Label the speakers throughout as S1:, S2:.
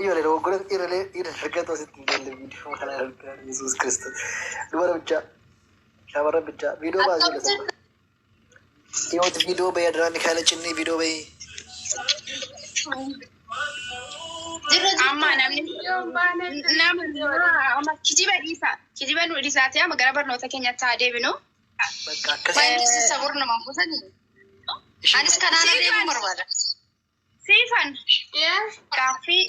S1: Ijoollee dogoggora dhiirrilee dhiirri argatu asitti ijoollee viidiyoo kana argaa Yesuus Kiristoos. Dubara bichaa shamarran bichaa viidiyoo baasii
S2: Akkam
S1: ijoollee sana.
S2: jirtu?
S1: Dhiyooti viidiyoo bahee Adiraan Mikaa'ela Cinnii viidiyoo bahee.
S2: Jirra
S3: Amma
S2: jirtu.
S3: namni
S4: Viidiyoon baanee
S3: nama
S4: jirti waliin.
S3: amma kijiba dhiisa. Kijiba nu dhiisaati amma gara barnoota keenyatti haa deebinu.
S1: Bakka akkasii.
S2: Wanti si sabur nama butanii.
S1: Ishiin
S2: Anis kanaan adeemuu
S3: Siifan
S2: barbaada.
S3: siifan
S4: Yes.
S3: gaaffii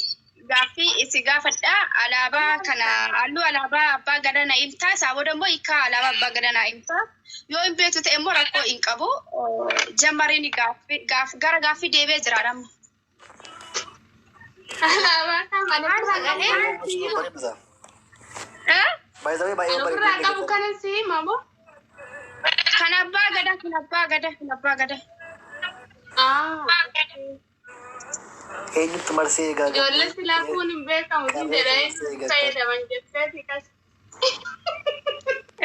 S3: gaaffii isi gaafadha. Alaabaa kana halluu alaabaa abbaa gadaa na himtaa. Isaa booda immoo hiikaa alaabaa abbaa gadaa na himtaa. Yoo hin beektu ta'e immoo rakkoo hin qabu. Jammariin gaaffii gaaf gara gaaffii deebi'ee jira amma.
S4: Alaabaa kan
S3: Maal
S4: ofirraa
S3: sagalee?
S4: qabu si hima.
S1: bareedu isaa.
S3: Eh?
S1: Baay'ee baay'ee
S4: Kan
S1: bareedu
S4: ofirraa
S1: hundi
S4: qabu
S1: keessan.
S4: kana si hima moo?
S3: Kan abbaa gadaa kan abbaa gadaa kan abbaa gadaa.
S4: Ah.
S1: Eenyutti marsee eegaa
S4: Ijoollee
S1: gammee
S4: silaa kun hin beekamu si
S1: qarree
S4: jedhanii
S1: marsee eegaa
S4: fayyadaman jetteeti kas.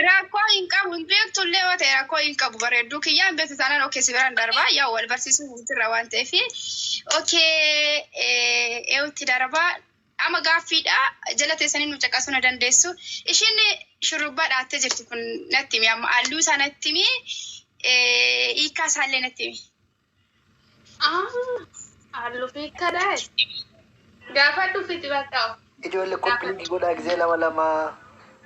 S3: Rakkoo hin qabu hin beektu illee yoo ta'e rakkoo hin qabu bareedduu kiyyaa hin beektu taanaan okee si biraan darbaa yaa wal barsiisuu jirra waan ta'eef okee eewutti darbaa amma gaaffiidha jala teessanii nu caqasuu na dandeessu ishiin shurrubbaa dhaattee jirti kun natti himi amma halluu isaa natti himi hiikkaa isaallee natti himi.
S4: Ah. Halluu fi kadhaa. Gaafa dhufiti bakka.
S1: Ijoollee
S4: Gaafa.
S1: koppilinkii godhaa gisee lama lama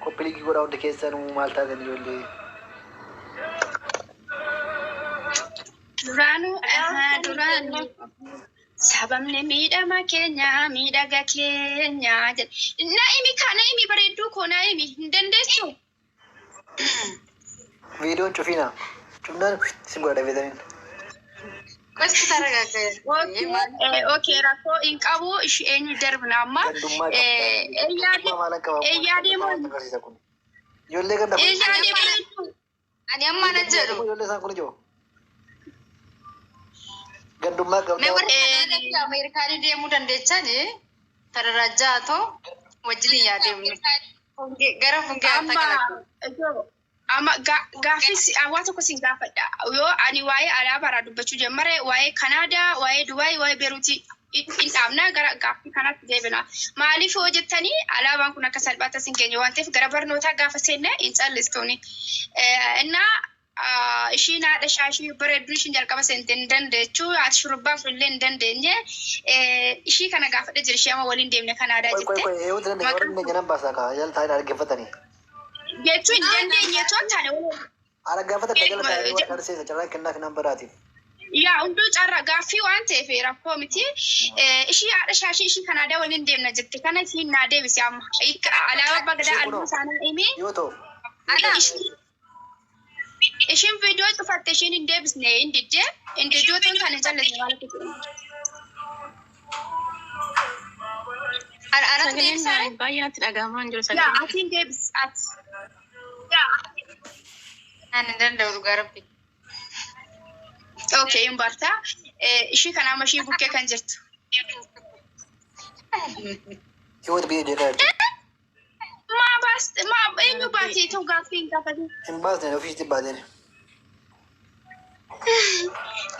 S1: koppilinkii godhaa hundi keessanuu maal taatan ijoollee.
S3: Duraanuu
S4: Gaafa
S3: duraanuu sababni miidhama keenya miidhaga keenya jedhe. Naa'imi kaa naa'imi bareedduu koo naa'imi hin dandeessu.
S1: Viidiyoon cufiina. Cufnaan isin godha dafeetaniin.
S2: Qosti taragaagee.
S3: Okay, rakkoo hin qabu ishee eenyu darbina amma.
S1: Gandummaa qabda. Gandummaa maalan qaba?
S3: Eeyyaa
S1: Gandummaa
S3: deemuun
S1: maaltu agarsiisa kun? Ijoollee ganda kun.
S3: eeyyaa
S2: Ani amma
S3: deemuun
S2: ani amma na jedhu.
S1: Ijoollee isaan kun ijoo. Gandummaa
S2: Mee
S1: qabda.
S2: warri Kanaadaa fi Ameerikaanii deemuu dandeechani tararajaa too wajjin hin yaadeemnu. Gara fungee
S3: amma
S2: akka
S3: ijoo amma gaaffii waa tokko sin gaafadha. Yoo ani waa'ee alaabaa irraa dubbachuu jalqabe waa'ee Kanaadaa, waa'ee Dubaay, waa'ee Beeruutii hin dhaabna gara gaaffii kanaatti deebina. Maaliif yoo jettanii alaabaan kun akka salphaatti as hin geenye waan ta'eef gara barnootaa gaafa seenne hin callistuuni. Innaa ishiin haadha shaashii bareedduu ishiin jalqaba seente hin dandeechu haati shurrubbaan kun illee hin dandeenye ishii kana gaafadhe jira ishee amma waliin deemne Kanaadaa
S1: Qoy qoy
S3: jette.
S1: qoy eewwatu dandeenya warri
S3: Maqaan
S1: dandeenya nan baasaa kaa jala taa'anii dhaggeeffatanii.
S3: jechuun hin dandeenye too taane
S1: Haala gaafata akka jala taa'anii warra agarsiisa carraa kennaa fi nan biraatiif.
S3: Yaa hunduu carraa gaaffii waan ta'eef rakkoo miti. Ishii haadha shaashii ishii Kanaadaa waliin deemna jette kana ishiin naa deebise amma. Alaabaa abbaa gadaa
S1: Ishee
S3: halluu
S1: kunoo
S3: isaanii himi.
S1: yoo ta'u
S2: Ana
S3: Ishiin viidiyoo cufatte ishiin hin deebisne hin didde hin didduu tun kan hin callisne maal akka jedhamu.
S2: anatti
S5: Sagaleen
S2: deebisaare?
S5: baay'ee natti dhaga'amaa hin jiru
S3: Yaa
S5: sagaleen.
S3: ati hin deebis ati.
S2: Ani hin danda'u dhugaa rabbi.
S3: Okay hin barta. Ishii kana amma ishii bukkee kan jirtu.
S1: Hiwoot biyya jeeqaa jirti.
S3: Maa baas maa eenyu baasee ta'u gaaffii hin gaafatin.
S1: Hin baasne ofiisitti baateen.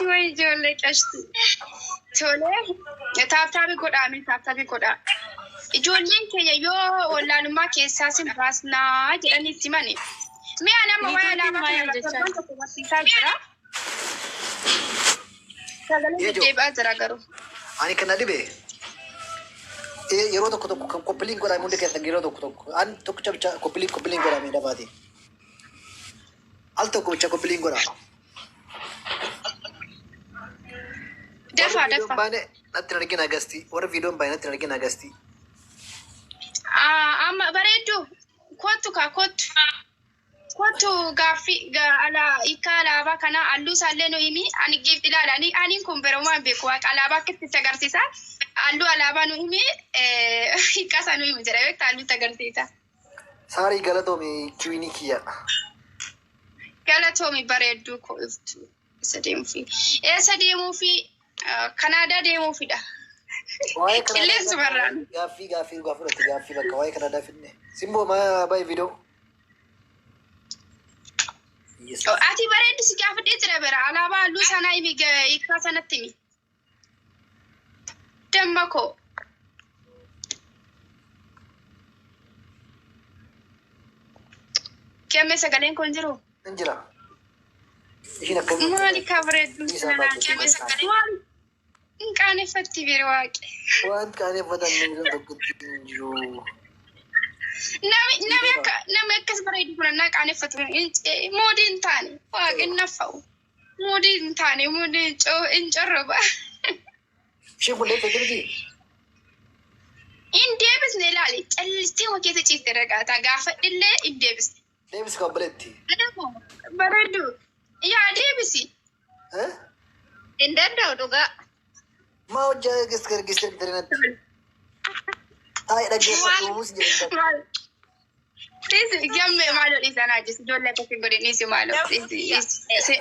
S3: Way ijoollee qashti. Tolee taaptaabii godhaa mee taaptaabii godhaa. Ijoolleen keenya yoo wallaalummaa keessaa sin baasnaa jedhanii itti himani. Mi'a nama waa'ee
S5: Niitoorkiin
S3: alaabaa
S5: maal
S3: kana irratti
S5: hojjechaa
S3: torban tokko barsiisaa jira. Sagaleen
S1: Eejo
S3: deddeebi'aa jira garuu.
S1: ani kan na dhibe yeroo tokko tokko kan koppiliin godhame hundi keessan yeroo tokko tokko an tokkicha bicha koppiliin koppiliin godhame dafaati. Al tokko bicha koppiliin godha. Warri
S3: Dafaa
S1: viidiyoon
S3: dafaa.
S1: baane natti hin argin agasti. Warri viidiyoon baane natti hin argin agasti.
S3: Amma bareeddu kottu kaa kottu. Kottu gaaffii hiikkaa alaabaa kanaa halluu isaallee nu himi. Ani giif ilaala. Ani aniin kun berumaa hin beeku. Waaqa alaabaa akkatti itti agarsiisa. Halluu alaabaa nu himi. Hiikkaa isaa nu himi jedha beektaa halluu itti agarsiisa.
S1: Saarii galatoomi kiwinii kiyya.
S3: Galatoomi bareedduu koo iftu. Eessa deemuufi? Eessa deemuufi? Kanaadaa deemuufidha.
S1: Waa'ee Kanaadaa
S3: Qilleensumarraan.
S1: gaaffii gaaffii dhugaa fudhatte gaaffii bakka waa'ee Kanaadaa fidne. Simboo maa baay'ee viidiyoo. Yesuus.
S3: Ati bareeddu si gaafadhee jira bira. Alaabaa halluu sanaa himi hiikkaa sanatti himi. Damma koo. Gammee sagaleen kun jiru.
S1: Hin jira. Ishiin akkamii?
S3: Maali kaa bareedduu
S1: Isaa baay'ee.
S3: Maali? Hin qaaneffatti biri waaqe.
S1: Waan qaaneffatan inni tokkotti hin jiru.
S3: Nami akka nami akkas bareedu kun annaa qaaneffatu moodii hin taane waaqni naffa'u. Moodii hin taane moodii hin corroba.
S1: Isheen kun leessa jirti?
S3: Hin deebisne ilaali callistee waa keessa ciiste dhaqaataa gaafadhillee hin deebisne.
S1: Deebisi kan obboleetti.
S3: Bareedu yaa deebisi.
S2: Hin danda'u dhugaa.
S1: Maa hojjaa geesse geesse intarneetti? Taa'ee dhaggeeffatu si jedhan.
S3: Maal? Dhiisi gammee maaloo dhiisanaa jirti ijoollee akkasii godhe dhiisi maaloo dhiisi.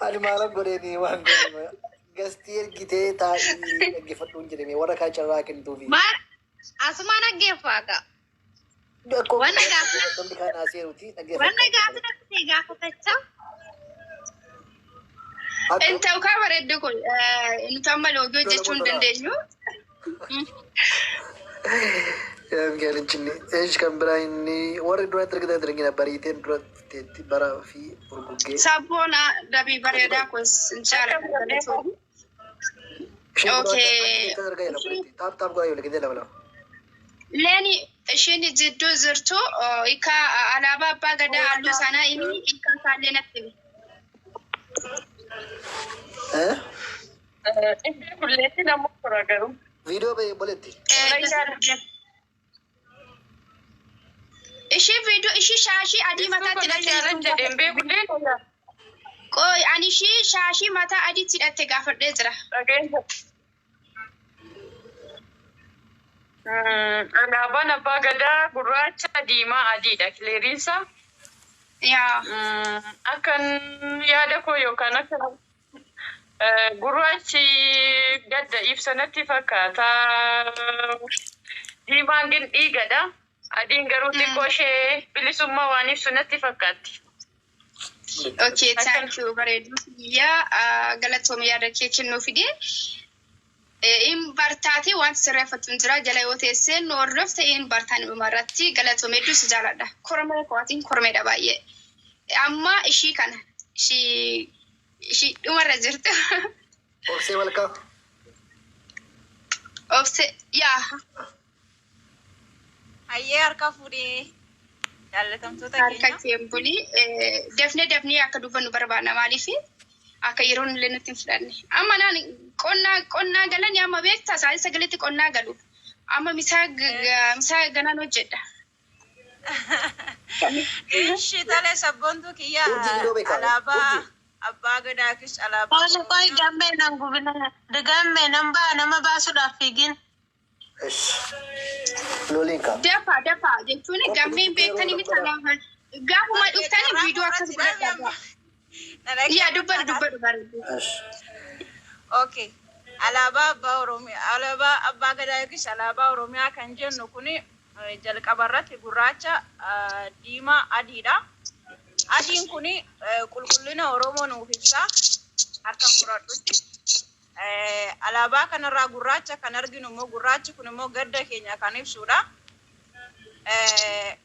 S1: Ani maalan godheeni waan godhama. Gastii ergitee taa'ii dhaggeeffadhu hin jedhame warra kaan carraa kennuufi.
S2: Maal asuma dhaggeeffata. Wanna gaafa-
S1: Namni kaan haaseeruuti
S2: Wanna
S1: dhaggeeffadhu.
S2: gaafa gaafatachaa.
S3: Inni ta'u kaa bareeddu kun nuti amma loogii hojjechuu hin dandeenyu.
S1: Gaalichinni eesh kan biraa inni warri duratti argitan argina bariiteen duratti bara fi urguggee.
S3: Sabboona dabii bareedaa kun hin jaalladha. Okay.
S1: Taap taap godhaa yoo gidee lama lama.
S3: Leeni isheen jidduu jirtu hiika alaabaa abbaa gadaa halluu sanaa inni hiika isaallee natti himi.
S4: Iddoo kulleetti nama fura garuu.
S1: Viidiyoo ba'e boletti.
S3: Ishii viidiyoo ishii shaashii adii mataatti
S4: Jaalan
S3: hidhatte.
S4: jedheen beekullee
S3: Qoy ani ishii shaashii mataa adiitti hidhatte gaafadhee jira.
S4: dhageessa. Alaabaan abbaa gadaa gurraacha diimaa adiidha kileeriinsa.
S3: Yaa.
S4: Akkan yaada koo yookaan akka gurraachi gadda ibsa natti fakkaata. Diimaan gin dhiigadha. Adiin garuu xiqqoo ishee bilisummaa waan ibsu natti fakkaatti.
S3: Okay, thank you bareedu. Yaa galatoomii yaada kee kennuu fide. In bartaate wanti sirreeffatu hin jira jala yoo teessee nu hordofte in bartaan dhuma irratti galatoomii hedduu si jaaladha. Kormee kootiin kormeedha baay'ee. Amma ishii kana ishii ishii dhumarra jirtu.
S1: Obsee malkaa.
S3: Obse yaa.
S5: Hayyee harka fuudhee jaallatamtoota
S3: Harka
S5: keenya.
S3: keen bulii dafnee dafnee akka dubbannu barbaadna maaliif akka yeroon illee nutti hin fudhanne. Amma naan qonnaa qonnaa galanii amma beektaa sa'aatii 9tti qonnaa galu. Amma misaa misaa ganaan hojjedha.
S5: Ishi tole sabboontuu kiyya
S1: Urjii viidiyoo beekaa?
S5: alaabaa
S1: Urjii.
S5: abbaa gadaakis alaabaa
S6: Qoy qoy gammee nan gubina gammee nan baa nama baasuudhaaf fiigin.
S1: Loliin kaa.
S3: Dafa dafa jechuun gammeen beektanii miti alaabaa. Gaafuma dhuftanii viidiyoo akkas godhadhaa. Yaa dubbadhu dubbadhu bareedu.
S5: Okay. Alaabaa abbaa Oromiyaa, alaabaa abbaa gadaa yookiis alaabaa Oromiyaa kan jennu kuni jalqaba irratti gurraacha, diimaa, adiidha. Adiin kuni qulqullina Oromoo nuuf ibsa. Harka fudhadhutti. Alaabaa kanarraa gurraacha kan arginu immoo gurraachi kun immoo gadda keenya kan ibsudha.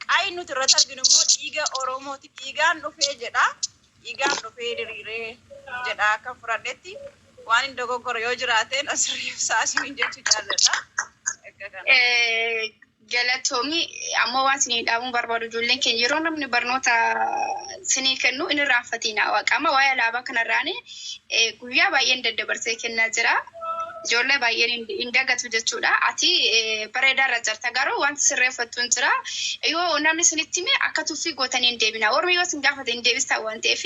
S5: Qaayi nuti irratti arginu immoo dhiiga Oromooti. Dhiigaan dhufee jedha. Dhiigaan dhufee diriiree jedha akka fudhadhetti. Waan hin dogoggore yoo jiraateen asirrii ibsaa isiniin jechuu jaalladha. Akka kana.
S3: Galatoomii ammoo waan isinii dhaabuun barbaadu ijoolleen keenya yeroo namni barnoota isinii kennu inni irraanfatina waaqa amma waa'ee alaabaa kanarraan guyyaa baay'een daddabarsee kennaa jira. Ijoollee baay'een hin dagatu jechuudha. Ati bareedaa irra jirta garuu wanti sirreeffattu hin jira. Yoo namni isinitti hime akka tuffii gootanii hin deebina. Ormi yoo isin gaafate hin deebistaa waan ta'eef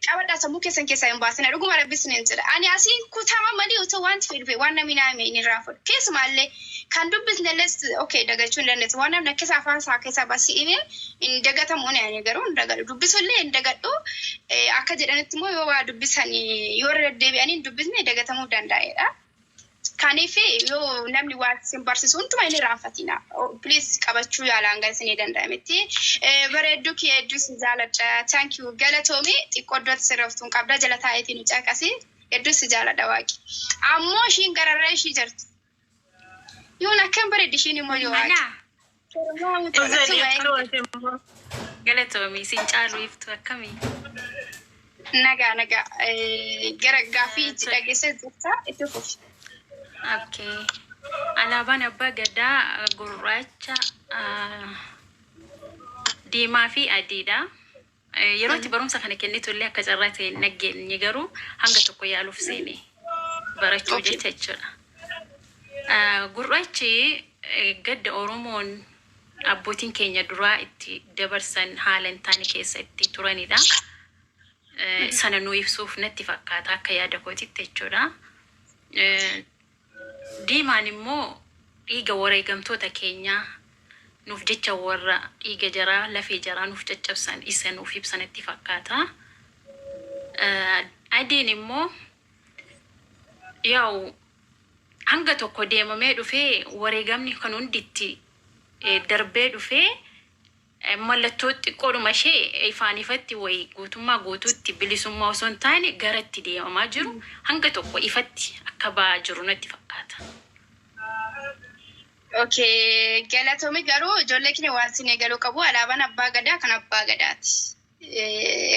S3: qabadhaa sammuu keessan keessaa hin baasina. Dhuguma rabbi isiniin jira. Ani asiin kutama malee otoo wanti fedhu waan namni naa hime hin irraanfadhu. Keessumaallee kan dubbisnellee okay dagachuu hin dandeessu. Waan namni akkasa afaan isaa keessaa baasii hime hin dagatamu ani garuu hin dagadhu. Dubbisullee hin dagadhu. Akka jedhanitti immoo yoo waa dubbisanii yoo irra deddeebi'anii hin dubbisne dagatamuu danda'edha. Kaniif yoo namni waa isin barsiisu hundumaa hin irraanfatina. Please qabachuu yaalaan gara isinii danda'ametti. Bareedduu kee hedduu isin jaaladha. Thank you. Galatoomi xiqqoo iddootti sirreeftuun qabda jala taa'eetiin nu caqasi. Hedduu si jaaladha waaqi. Ammoo ishiin gararraa ishii jirti. Yoon akkam bareeddi ishiin immoo yoo waaqi.
S6: Ana.
S7: Galatoomii siin caalu iftu akkamii?
S3: Nagaa nagaa gara gaaffii dhageessee jirta itti fufi.
S7: Okay. Alaabaan abbaa gadaa gurraacha, diimaa fi adiidha. Yeroo itti barumsa kana kennitu illee akka carraa ta'e hin dhageenye garuu hanga tokko yaaluuf seene barachuu jecha jechuudha. Gurraachi gadda Oromoon abbootiin keenya duraa itti dabarsan haala hin taane keessa itti turanidha. Sana nu ibsuuf natti fakkaata akka yaada kootitti jechuudha. Diimaan immoo dhiiga wareegamtoota keenyaa nuuf jecha warra dhiiga jaraa lafee jaraa nuuf caccabsan isa nuuf ibsa natti fakkaata. Adiin immoo yaa'u hanga tokko deemamee dhufee wareegamni kan hunditti darbee dhufee mallattoo xiqqoodhuma ishee ifaan ifatti wayi guutummaa guutuutti bilisummaa osoo hin taane gara itti deemamaa jiru hanga tokko ifatti akka ba'aa jiru natti fakkaata.
S3: Okay, galatoomi garuu ijoollee keenya waan isin eegaluu qabu alaabaan abbaa gadaa kan abbaa gadaati.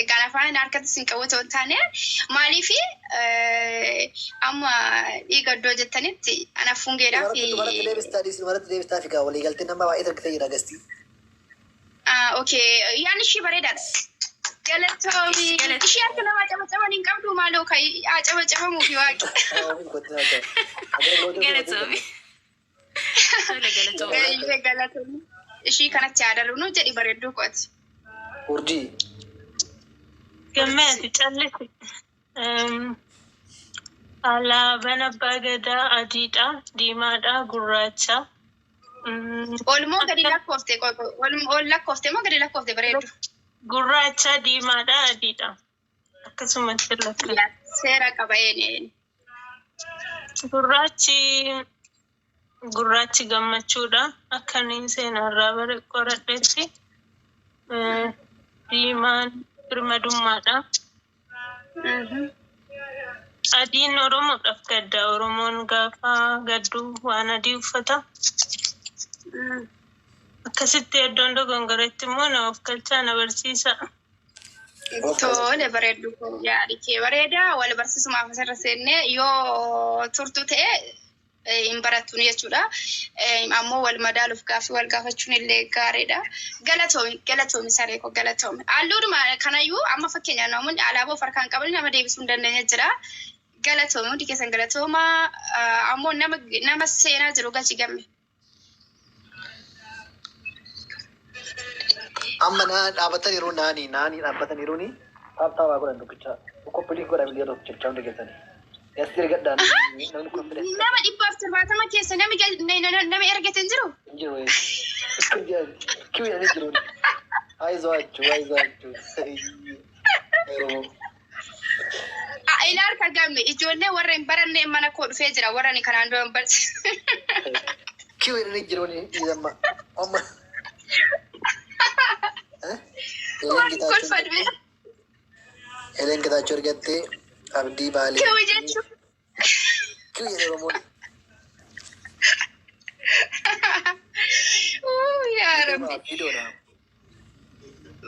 S3: Egaan afaan harkatti isin qabu otoo hin taane maaliif amma dhiiga iddoo jettanitti ana fungeedhaa fi
S1: Dubaratti deebistaa dhiisi dubaratti deebistaa fi walii galtee nama baay'ee tarkitee jira gastii.
S3: Okay, yaadni ishii bareedaadha. Galatoomi ishii harka namaa cabacaban hin qabdu maaloo kan haa cabacabamuu fi waaqi.
S7: Galatoomi. Tole galatoomi.
S3: Galatoomi. Ishii kanatti yaadalu jedhi bareedduu kooti.
S1: Urjii.
S6: Gammee ati callisi. Alaabaan abbaa gadaa adiidha, diimaadha, gurraacha.
S3: Olmoo gadi lakkoofte ol lakkoofte moo gadi lakkoofte bareeddu?
S6: Gurraacha, diimaadha, adiidha. Akkasumatti lakkoofte.
S3: Seera qaba een.
S6: Gurraachi gammachuudha. Akka inni seenarraa bare qoradhetti. Diimaan birmadummaadha. Adiin Oromoodhaaf gadda. Oromoon gaafa gaddu waan adii uffata. Akkasitti iddoon dogongoretti immoo na of galchaa na barsiisa.
S3: Tole bareeddu yaadi kee bareeda wal barsiisumaaf asirra seennee yoo turtu ta'e hin barattuun jechuudha. Ammoo wal madaaluuf gaaffii wal gaafachuun illee gaariidha. Galatoomi galatoomi saree koo galatoomi. Halluudhuma kanayyuu amma fakkeenyaaf namoonni alaabaa of harkaan qaban nama deebisuu hin dandeenye jira. Galatoomi hundi keessan galatooma. Ammoo nama seenaa jiru galchi gamme.
S1: Amma naa dhaabbataniiru naanii naanii dhaabbataniiruuni taaptaabaa godhan tokkicha koppilii godhan miliyoona tokkicha hundi keessanii. Gastii ergadhaan namni confidence
S3: Nama 170 keessa nama ergate hin jiru.
S1: hin jiru. Kiwi jedhanii jiru. አይዟችሁ አይዟችሁ. Oromoo.
S3: Ilaalcha gamme ijoollee warra hin baranne mana koo dhufee jira warra ani kanaan dura hin barse.
S1: Kiwi jedhanii jiru amma amma.
S3: Waan kolfadhe.
S1: Helen Getaachoo argattee Abdii Baalee.
S3: Kiwi jechuun.
S1: Kiwi jedhe Oromoon.
S3: Yaa Rabbi.
S1: Viidiyoodha.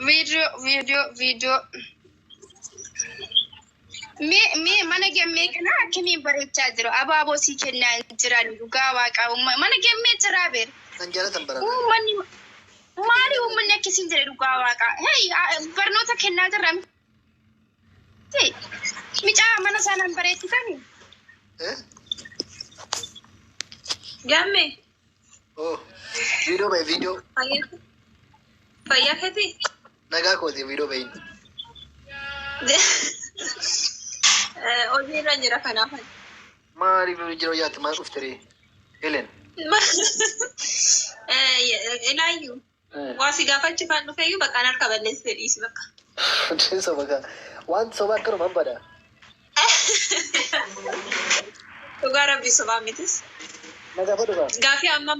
S3: Viidiyoo viidiyoo viidiyoo. Mee mana gammee kana akkamiin bareechaa jiru? Abaaboo sii kennaa jiran dhugaa waaqaa mana gammee jiraa beera.
S1: Nan jaalatan barana.
S3: Uummanni maali uummanni akkasiin jira dhugaa waaqaa? Hey barnoota kennaa jirra miti. Micaa mana sanaan bareechitani.
S5: Gamme.
S1: Oh, viidiyoo bahe viidiyoo.
S5: Fayyaa keetii?
S1: Nagaa kooti viidiyoo bahin.
S5: Hojii irra jira kanaaf.
S1: Maaliif jira hojjaatti maal dhufte ree? Helen.
S5: Ilaayyuu. Waa si gaafachifaan dhufeeyyuu bakka harka balleessee dhiisi bakka.
S1: Soba kaa. Wanti soba akkanumaan bada.
S5: Dhugaa rabbii sobaa mitis.
S1: Nagaa fadhu kaa.
S5: Gaafii amma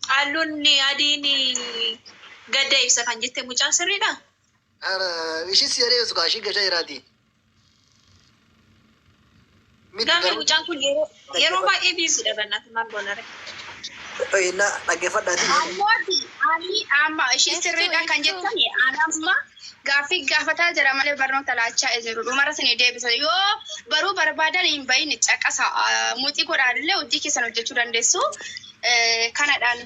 S5: halluun adiin gadda ibsa kan jette mucaan sirriidha?
S1: Ishii si adeemsu kaa ishii gashaa jiraati.
S5: Gaafii mucaan kun yeroo baay'ee biisuudha bannaati maal goonare?
S1: Na dhaggeeffadhaati.
S3: Ammooti ani amma ishee sirriidha kan jettani ani amma gaaffii gaafataa jira malee barnoota laachaa jiru dhumara isinii deebisa yoo baruu barbaadan hin bahin caqasa muuxii godhaanillee hojii keessan hojjechuu dandeessu kanadhaan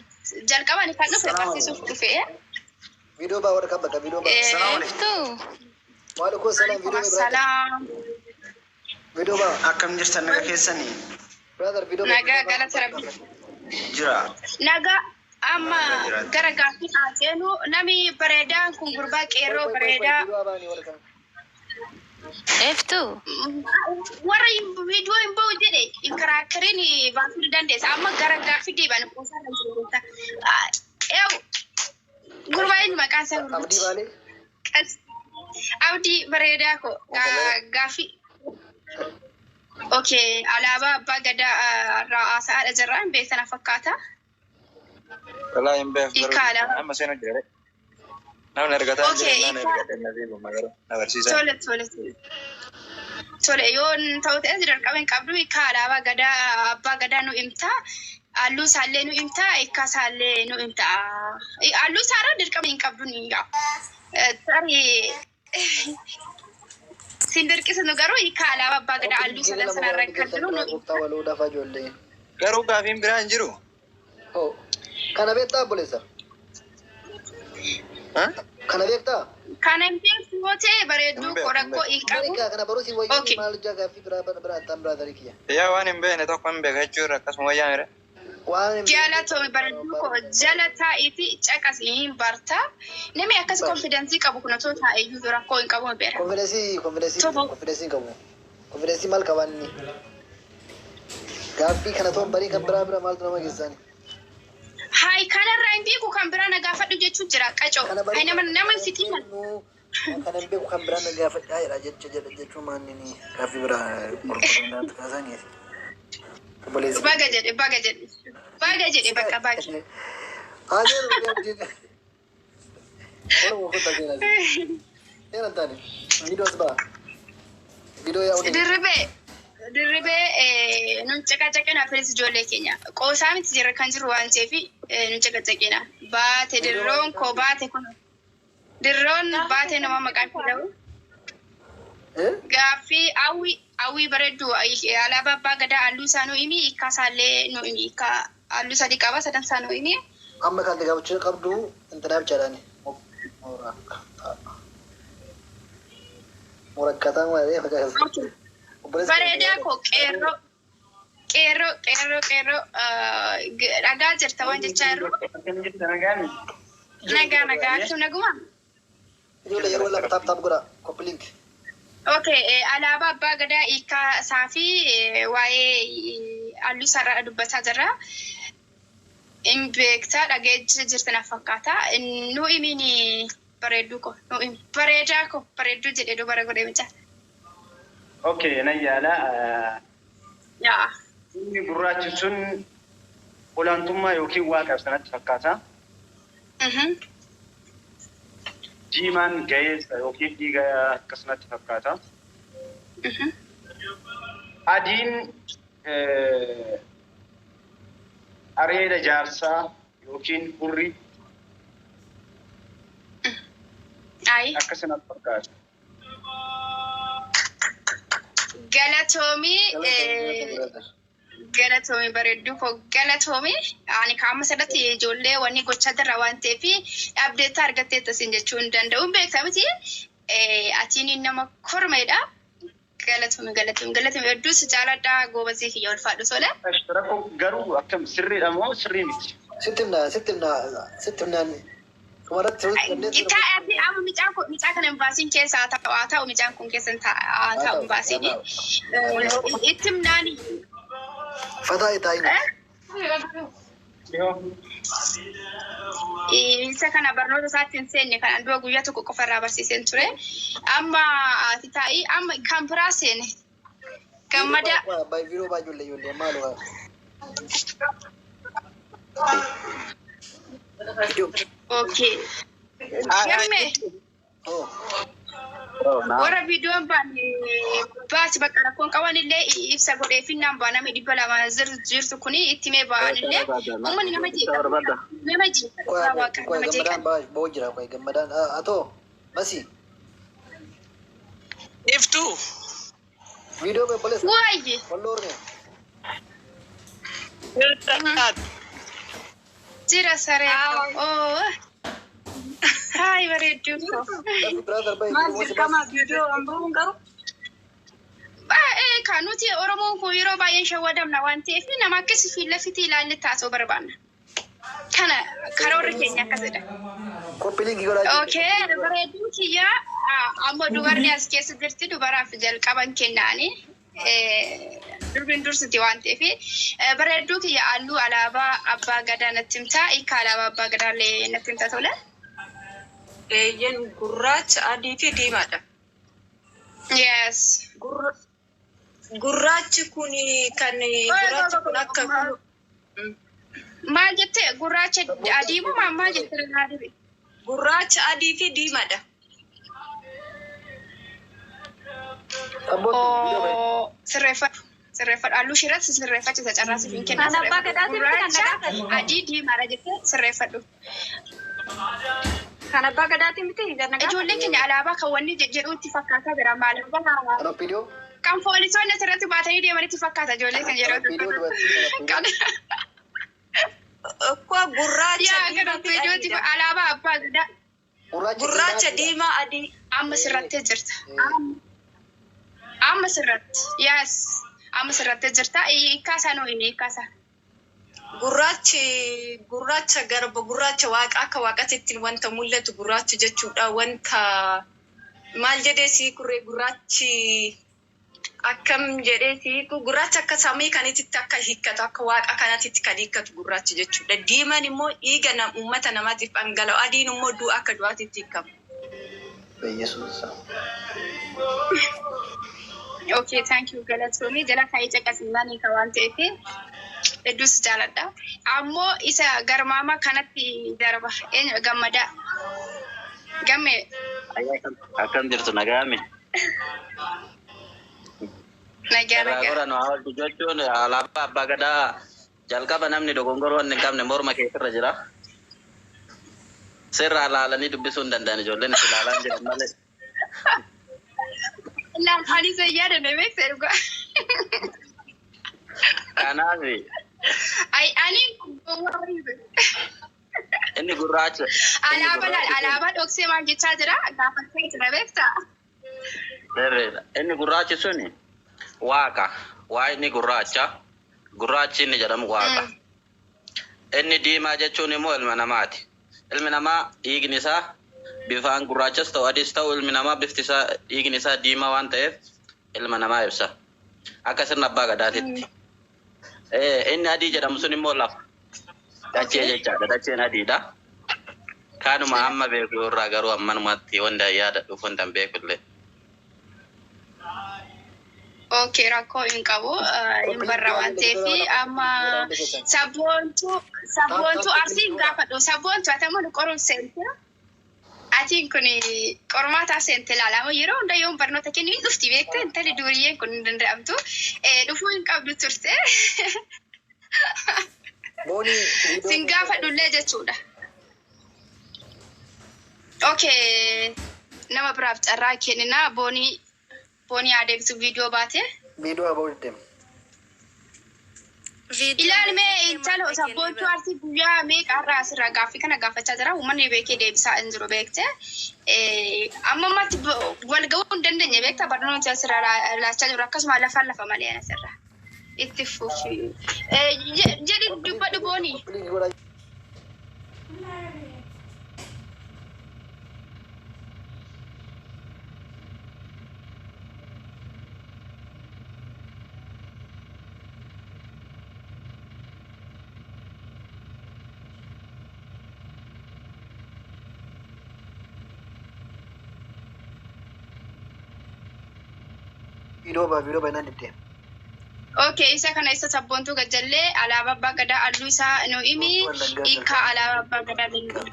S3: jalqaban kan dhufe barsiisuuf dhufe.
S1: Viidiyoo baa warra kan bakka viidiyoo baa.
S2: Iftuu.
S1: Waalaikum salaam viidiyoo baa.
S3: Salaam.
S1: Viidiyoo baa.
S8: Akkam jirtan naga keessanii?
S1: Brother viidiyoo baa.
S3: Nagaa galata rabbi.
S8: Jira.
S3: Nagaa amma gara gaaffii haa seenu nami bareedaan kun gurbaa qeerroo bareedaa.
S1: Viidiyoo baanii warra kan.
S2: Iftuu.
S3: Warra viidiyoo hin bahu jedhe hin karaakteriin baasuu ni dandeessa. Amma gara gaaffii deeban kuusaa kan jiru. Eewu gurbaa eenyu maqaan isaa
S1: Abdii
S3: gurgurti?
S1: baalee.
S3: Abdii bareedaa ko gaaffii. Okay, alaabaa abbaa gadaa irraa haasa'aadha jirra hin beektana fakkaata.
S9: Walaa hin beeku
S3: Hiika
S9: garuu
S3: alaabaa.
S9: amma seenu jira. Namni argataa hin
S3: Okay,
S9: jiru naan
S3: hiika.
S9: argadhe na beeku garuu na barsiisaa.
S3: Tole tole tole. Tole yoo ta'u ta'es jalqaba hin qabdu hiika alaabaa gadaa abbaa gadaa nu himta. Halluu isaallee nu himta, hiika isaallee nu himta. Halluu isaarra dirqama hin qabdu ni gaa. Tarii sin dirqisinu garuu hiika alaabaa abbaa gadaa halluu sadan sanarra kan jiru nu himta.
S1: Gooftaa waluu dafaa ijoollee.
S9: Garuu gaafiin biraa hin jiru.
S1: Hoo. Kana beektaa obboleessa? Kana beektaa?
S3: Kana hin beektu yoo ta'e bareedduu
S9: Hin beeku,
S3: koo rakkoo hin qabu.
S1: Marikaa kana baruu si wayyuu
S3: Okay.
S1: maal hojjaa gaaffii biraa biraa ta'an biraa tarii kiyya.
S9: Yaa waan hin beekne tokko hin beeka jechuudha akkasuma wayyaa mire.
S1: Waan hin
S3: Jaalatoomi bareedduu koo jala taa'iiti caqasii hin barta. Namni akkas konfidensii qabu kun otoo taa'ee iyyuu rakkoo hin qabu beera.
S1: Konfidensii konfidensii
S3: Tobo.
S1: konfidensii hin qabu. Konfidensii maal qabaan inni? Gaaffii kana toon barii kan biraa bira maaltu nama geessaani?
S3: Hayi kanarraa hin beeku kan biraa na gaafadhu jechuun jira qacoo.
S1: Kana
S3: Hayi nama nama hin fixiin.
S1: Kana hin beeku kan biraa na gaafadhaa jedha jecha jedha jechuun maanni ni gaaffii biraa qulqullinaan kaasanii. Obboleessi.
S3: Baga jedhe baga jedhe. Baga jedhe bakka baga.
S1: Adeero abdiin. Oromoo kun tajaajila. Seera hin taane. Viidiyoo as ba'a. Viidiyoo yaa'u.
S3: Dirribee dirribee nun caqacaqina filis ijoollee keenya. Qoosaa miti jira kan jiru waan ta'eef nun caqacaqina. Baate dirroon koo baate kun. Dirroon baate nama maqaan ishee dha'u. Gaaffii hawwii hawwii bareedduu alaabaa abbaa gadaa halluu isaa nu himi hiikkaa isaallee nu himi hiikkaa halluu sadii qaba sadan isaa nu himi.
S1: Amma kan gaafachuu qabdu intinaa bichaadhaani. Murakkataa malee fakkaata.
S3: Bareedaa koo qeerroo qeerroo qeerroo qeerroo dhagaa jirta waan jechaa jirru. Nagaa nagaa akkam naguma.
S1: Ijoollee yeroo lama tap tap godha. Copy link.
S3: Okay, alaabaa abbaa gadaa hiikkaa isaa fi waa'ee halluu isaarraa dubbataa jirra. Hin beektaa dhageessa jirti na fakkaata. Nu himiin bareedduu ko nu himi bareedaa ko bareedduu jedhee dubara godhee micha.
S8: Okay, nan yaala.
S3: Yaa.
S8: Inni gurraachi sun olaantummaa yookiin waaqa sanatti fakkaata. Diimaan ga'eessa yookiin dhiiga akkasumatti fakkaata. Adiin areeda jaarsaa yookiin hurrii
S3: Ayi.
S8: akkasumatti fakkaata.
S3: Galatoomii galatoomii bareedduu koo galatoomii ani qaama sirratti ijoollee wanni gochaa jirra waan ta'eef abdeettaa argatteetta siin jechuu hin danda'u beektaa miti atiin nama kormeedha. Galatoomii galatoomii galatoomii hedduu si jaaladha goobazii kiyya ulfaadhu tola.
S8: Rakkoo garuu akkam sirriidha moo sirrii miti?
S1: Sitti himna sitti himna sitti himnaan dhumarratti sirriitti
S3: Taa'ee amma micaan kun micaa kana hin baasiin keessa haa ta'u haa ta'u micaan kun keessa haa ta'u hin baasiin. Itti himnaani.
S1: Fataa taa'ina.
S3: Isa kana barnoota isaatti hin seenne kanaan dura guyyaa tokko qofa irraa barsiiseen ture. Amma ati taa'ii amma kan biraa seene. Gammada.
S1: Viidiyoo baa ijoollee ijoollee maal waa.
S3: Okay. Gamme.
S1: Oh.
S3: Warra viidiyoon baane baasi bakka rakkoon qaban illee ibsa godhee finnaan baaname 200 jirtu kuni itti mee ba'an illee uummanni nama jeeqa. Nama jeeqa.
S1: Qoy
S3: Nama
S1: qoy
S3: jeeqa.
S1: gammadaan ba'uu jira qoy gammadaan atoo masi
S10: Iftuu.
S1: viidiyoo obboleessa.
S3: Waayee.
S1: Walloo Oromiyaa.
S3: Jira saree. Oo. Haay bareedduu koo.
S1: Brother bay.
S5: Maal dirqama viidiyoo an bahuun garuu?
S3: Baay'ee kan nuti Oromoon kun yeroo baay'ee shawwadamna waan ta'eef nama akkasii fi lafiti ilaalle taasisuu barbaanna. Kana karoorri keenya akkasidha.
S1: Copy link godhaa.
S3: Okay, bareedduu kiyya amma dubarri as keessa jirti dubaraaf jalqaban kennaani. Durbiin dursiti waan ta'eef bareedduu kiyya halluu alaabaa abbaa gadaa natti himtaa hiika alaabaa abbaa gadaa illee natti himtaa tole.
S5: Eeyyen gurraacha adii fi diimaadha.
S3: Yes.
S5: Gurraachi kun kan gurraachi kun akka
S3: Maal jette gurraacha adii moo maal jette adii?
S5: Gurraacha adii fi diimaadha.
S3: Oo sirreeffadhu. Sirreeffadhu. Halluu ishee sirreeffachisa carraasiif hin kenna.
S2: Kan abbaa gadaatii miti kan
S3: Gurraacha
S2: nagaafatu.
S3: adii diimaadha jettee sirreeffadhu.
S2: Kan abbaa gadaatii miti kan nagaafatu.
S3: Ijoolleen keenya alaabaa kan wanni jedhuutti fakkaataa jira maal
S1: Kan viidiyoo.
S3: kan poolisoonni asirratti baatanii deemanitti fakkaata ijoollee kan yeroo
S1: Viidiyoo dubartii.
S3: Kan
S5: Akkoo gurraacha
S3: yaa
S5: diimaa
S3: kan
S5: fi
S3: viidiyootti
S5: adiidha.
S3: alaabaa abbaa gadaa
S5: Gurraacha diimaa adii.
S3: amma sirrattee jirta. Amma sirratti yes amma sirrattee jirta hiikkaa isaa nuu himi hiikkaa isaa.
S5: Gurraachi gurraacha garba gurraacha waaqa akka waaqatitti wanta mul'atu gurraacha jechuudha. Wanta maal jedhee sii kurree gurraachi akkam jedhee sii gurraacha akka samii kanatitti akka hiikkatu akka waaqa kanatitti kan hiikkatu gurraacha jechuudha. Diimaan immoo dhiiga uummata namaatiif dhangala'u adiin immoo du'a akka du'aatitti hiikama.
S1: Yesuus.
S3: Okay, thank you galatoomii jala kaa'ee caqasinaan hiika waan ta'eef hedduus jaaladha. Ammoo isa garmaama kanatti darba eenyu gammadaa gamme
S11: Akkam jirtu nagaame.
S3: Nagaa nagaa.
S11: Irraa nu hawwatu jechuun alaabaa abbaa gadaa jalqaba namni dogongoroo hin qabne morma keessarra jira. Sirraa laalanii dubbisuu hin danda'an ijoolleen itti ilaalaa jiran malee.
S3: Laal ani isa yaadame beekte dhugaa.
S11: Kanaaf
S3: Ai ani
S11: inni gurraacha.
S3: Alaabaa laal alaabaa dhoksee maal jechaa jira gaafachaa jira beektaa.
S11: Sirriidha. Inni gurraachi suni waaqa. Waaqni gurraacha. Gurraachi inni jedhamu waaqa. Inni diimaa jechuun immoo ilma namaati. Ilmi namaa dhiigni isaa bifaan gurraachas ta'u adiis ta'u ilmi namaa bifti isaa dhiigni isaa diimaa waan ta'eef ilma namaa ibsa. Akka sirna abbaa gadaatitti. Inni adii jedhamu sun immoo lafa. Dachee jechaadha. Dacheen adiidha. Kanuma amma beeku irraa garuu ammanumatti wanta yaadadhuuf wanta hin beeku illee.
S3: Okay, rakkoo hin qabu. Hin barra waan ta'eef amma sabboontuu arsii hin gaafadhu. Sabboontuu ati amma nu qoruuf seente. Atiin kun qormaataa seente ilaala. Amma yeroo hunda yoon barnoota kennu hin dhufti beekte intalli duuriyyeen kun hin danda'amtu. Dhufuu hin qabdu turte. Sin gaafadhullee jechuudha. Okay, nama biraaf carraa kenninaa boonii adeemsu viidiyoo baate.
S1: Viidiyoo aboo deema.
S3: Ilaalmee intala sabboontuu arsii guyyaa meeqa har'a asirraa gaaffii kana gaafachaa jira. Uummanni beekee deebisaa hin jiru beekte. Amma ammatti wal ga'uu hin dandeenye beekta barnoota asirraa laachaa jiru akkasuma lafaan lafa malee asirraa. Itti fufi. Jedhi dubbadhu boonii.
S1: Viidiyoo baa viidiyoo baay'inaan dibdee.
S3: Okay, isa kana isa sabboontuu gajjallee alaabaa abbaa gadaa halluu isaa nu himi hiikkaa alaabaa abbaa gadaa nu himi.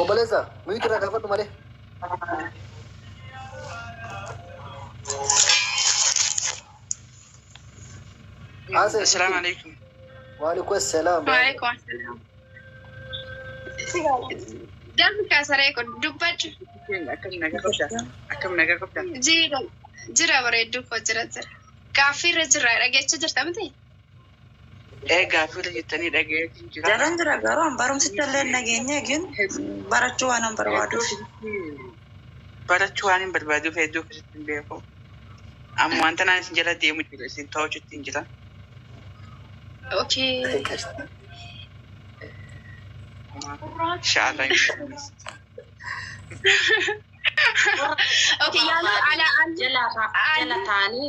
S1: Obboleessa mute irraa kaafadhu malee.
S8: Assalaamu alaikum.
S1: Waalaikum assalaam.
S3: Waalaikum assalaam. Darbi kaasaree kun dubbadhu.
S8: Akkam nagaa qabda? Akkam nagaa qabda?
S3: Jira jira bareedduu koo jira jira. Gaaffiirra jirra dhageechaa jirta miti?
S8: Ee, gaaffiirra jettanii dhagayeetiin jira.
S10: Jalan jira garuu an barumsicha illee nageenya eegin barachuu waan an barbaaduuf.
S8: Barachuu waan hin barbaaduuf hedduu akkasitti hin beeku. Amma wanta naan isin jala deemu jira, isin to'achuutti hin jira.
S3: Okay.
S8: Inshallah.
S3: Okay, yaaluu ala
S12: Jala jala taanii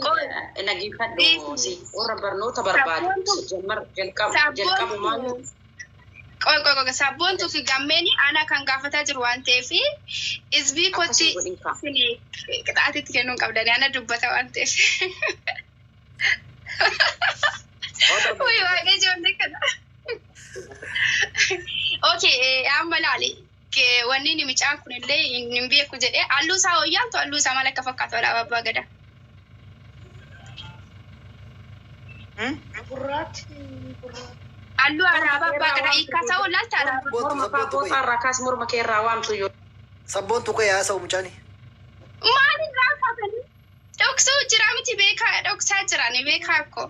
S12: dhaggeeffadhu si warra barnoota barbaadu jalqabumaan.
S3: Qoy qoy qoy, sabboontuu fi gammeen ana kan gaafataa jiru waan ta'eef isbii kotti isin qixaatitti kennuu hin qabdani, ana dubbata waan ta'eef. Uy, waaqa ijoollee kana. Okay, amma laali. Wanni inni mucaan kun illee hin beeku jedhee halluu isaa hooyyaaltu, halluu isaa maal akka fakkaatu alaabaa abbaa gadaa. Halluu alaabaa abbaa gadaa hiikkaa isaa hollaalta alaabaa.
S12: Morma faa irraa kaas, morma kee irraa waamtu yoo.
S1: Sabboontu qo'ee haasa'u mucaani.
S3: Maalirraa kaasanii? Dhoksuu jira miti, beekaa dhoksaa jirani beekaa ko.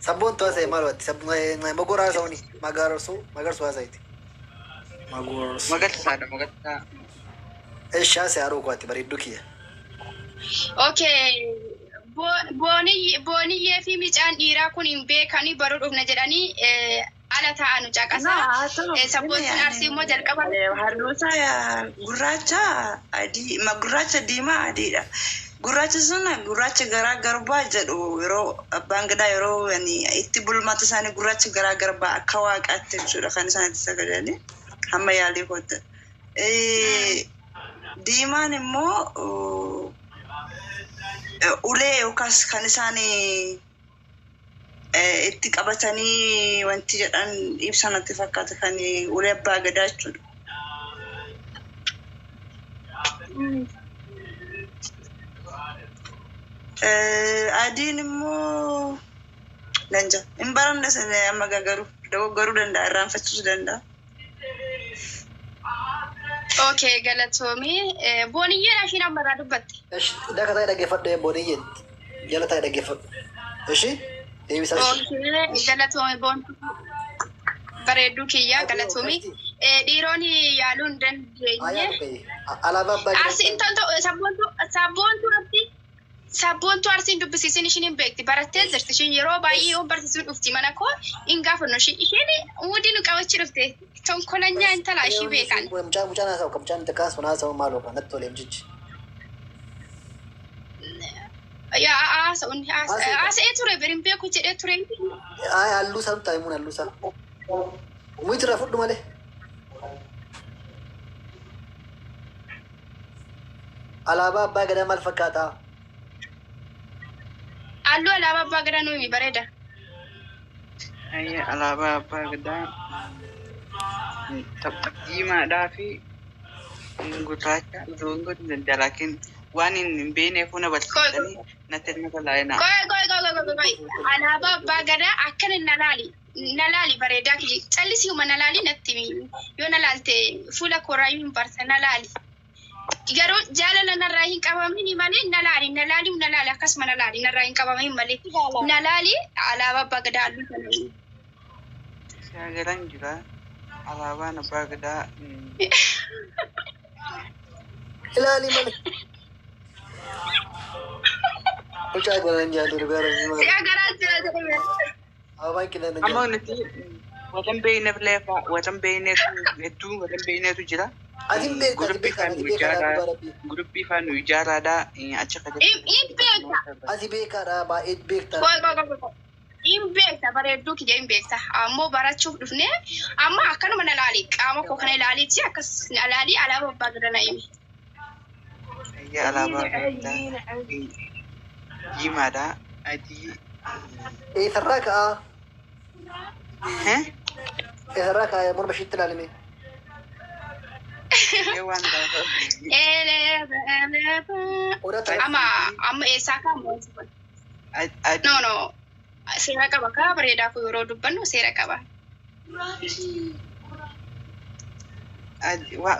S1: Sabboontu haasa'e maal watti? Mogor haasa'uni. Magarsuu magarsuu haasa'iti. Magorsuu.
S8: Magarsaadha, magarsaa.
S1: Eshi, haasa'e haroo kooti bareedduu kiyya.
S3: Okay. Booniyyee fi mucaan dhiiraa kun hin beekanii baruu dhufna jedhanii ala taa'an caqasaa. Sabboontuun arsii immoo jalqaba.
S10: Halluu isaa gurraacha adii, gurraacha diimaa adiidha. Gurraachi sun gurraacha garaa garbaa jedhu, yeroo abbaan gadaa yeroo yani itti bulmaata isaanii gurraacha garaa garbaa akka waaqaatti jechuudha kan isaan itti sagadanii hamma yaalii kootti. Diimaan immoo ulee yookaas kan isaan itti qabatanii wanti jedhan ibsan natti fakkaata, kan ulee abbaa gadaa jechuudha. Adiin immoo lanja hin baranne sana amma garuu dogoggoruu danda'a, irraanfachuus danda'a.
S3: Okay, galatoomii. Booniyyeen ashiin amma irraa dubbatte.
S1: Eshi, daka taa'ee dhaggeeffadhu, booniyyeen. Jala taa'ee dhaggeeffadhu. Eshi, deebisaa ishee.
S3: Okay, galatoomii boontu. Bareedduu kiyyaa galatoomii. Dhiironni yaaluu hin dandeenye.
S1: Alaabaa abbaa gadaa.
S3: Arsiin sabboontu arsii sabboontu arsiin dubbisiisin, ishiin hin beekti, barattee jirti, ishiin yeroo baay'ee yoo barsiisuun dhufti mana koo hin gaafannu, isheen mudii nu qabachuu dhufte, tonkolanyaa intala ishii beekan.
S1: Mucaan mucaan haasa'u kan mucaan xiqqaan sun haasa'u maaloo kan natti tolee mucichi.
S3: Yaa haasa'uun haasa'ee ture bari, hin beeku jedhee ture.
S1: Ay, halluu isaa nutti himuun halluu isaa. Mute irraa fudhu malee. Alaabaa abbaa gadaa maal fakkaata?
S3: Halluu alaabaa abbaa gadaa nuyi bareeda.
S8: Ayya, alaabaa abbaa gadaa diimaadhaa fi gurraacha dogongoruu ni danda'a, laakiin waan hin beekneef na barsiisanii natti ilma talaayina.
S3: Qoy qoy qoy qoy qoy, alaabaa abbaa gadaa akkana na laali, na laali bareedaa kiyya, callisiuma na laali, natti himi, yoo na laalte fuula kooraayyuu hin barsa, na laali. Garuu jaalala narraa hin qabamin malee, na laali, na laali, na laali, akkasuma na laali, narraa hin qabamin malee, na laali, alaabaa abbaa gadaa halluu kana.
S8: Shagaran jira. Alaabaan abbaa gadaa
S1: Ilaali malee. Mucaa garan jaallu dhugaa rabbi.
S3: Si agaraa jira jedhame.
S1: Ababaan qilleensa
S8: Amma nuti watan beekneef leefa watan beekneetu hedduu watan beekneetu jira.
S1: Ati hin beektu, ati
S8: Guruppii
S1: beektaa,
S8: faan
S1: ati
S8: nu
S1: beekaadha
S8: ijaaraa
S1: dhugaa rabbi.
S8: guruppii faan nu ijaaraadha achi
S3: Hin beekta.
S1: Ati beekaadha, baay'ee beektaa.
S3: Qoy qoy qoy qoy. Hin beekta bareedduu kiyya, hin beekta. Ammoo barachuuf dhufne, amma akkanuma na laali, qaama koo kana ilaaliiti, akkas na laali, alaabaa abbaa gadaa na himi.
S8: Ayya, alaabaa abbaa gadaa diimaadha, adii.
S1: Eessarraa ka'aa? Eessarraa ka'aa morma ishiitti ilaalime?
S8: Waan gaafa.
S3: Amma amma eessaa kaamu? No, no. Seera qaba kaa bareedaa kun yeroo dubbannu seera qaba.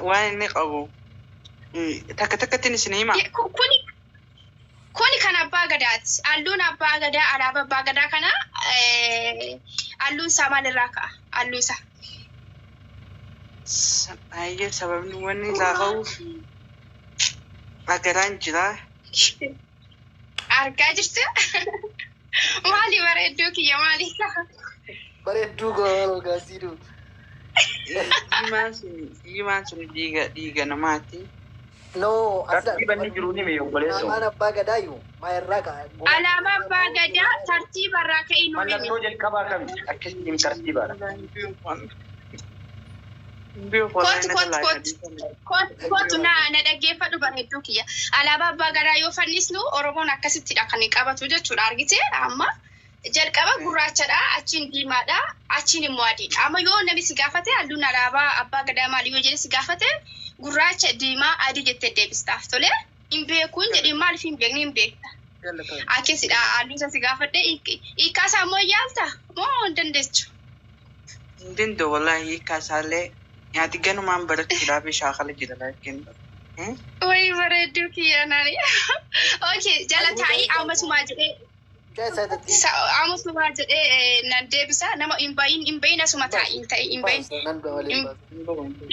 S8: Waan inni qabu takka takkatti isin hima.
S3: Kuni kan abbaa gadaati. Halluun abbaa gadaa, alaabaa abbaa gadaa kana halluun isaa maalirraa ka'a? Halluu isaa.
S8: Baay'ee sababni wanni irraa ka'uuf agaraan jira.
S3: Argaa jirtu? Maali bareedduu kiyya, maali?
S1: Bareedduu gooroo gaasiidhu.
S8: Diimaan sun dhiiga namaati.
S1: No,
S13: Tartiiba inni jiru ni mee obboleessoo.
S1: Alaabaan abbaa gadaayu maa irraa ka'a?
S3: Alaabaa abbaa gadaa tartiiba irraa ka'ii nu himi.
S13: Mallattoo jalqabaa kami? Akkasiin tartiibaadha.
S3: Kootu, kootu, kootu. Kootu, kootu, na dhaggeeffadhu bareedduu kiyya. Alaabaa abbaa gadaa yoo fannisnu Oromoon akkasittidha kan qabatu jechuudha, argite? Amma jalqaba gurraachadha, achiin diimaadha, achiin immoo adiidha. Amma yoo namni si gaafate halluun alaabaa abbaa gadaa maali yoo jedhe si gaafate, gurraacha, diimaa, adii jettee deebistaaf. Tole, hin beekuun jedhee maaliif hin beekne? Hin beekta. Akkasidha, halluu isa si gaafadhe hiikkaa isaa immoo yaalta moo hin dandeessu?
S8: Hin danda'u wallaahi, hiikkaa isaallee nyaati ganumaan barachuudhaaf shaakala jira laakiin.
S3: Wayi bareedduu kiyya naani. Okay, jala taa'ii ammasumaa jedhee nan deebisa. Nama hin bahin, hin bahin, asuma taa'ii hin ta'e, hin bahin.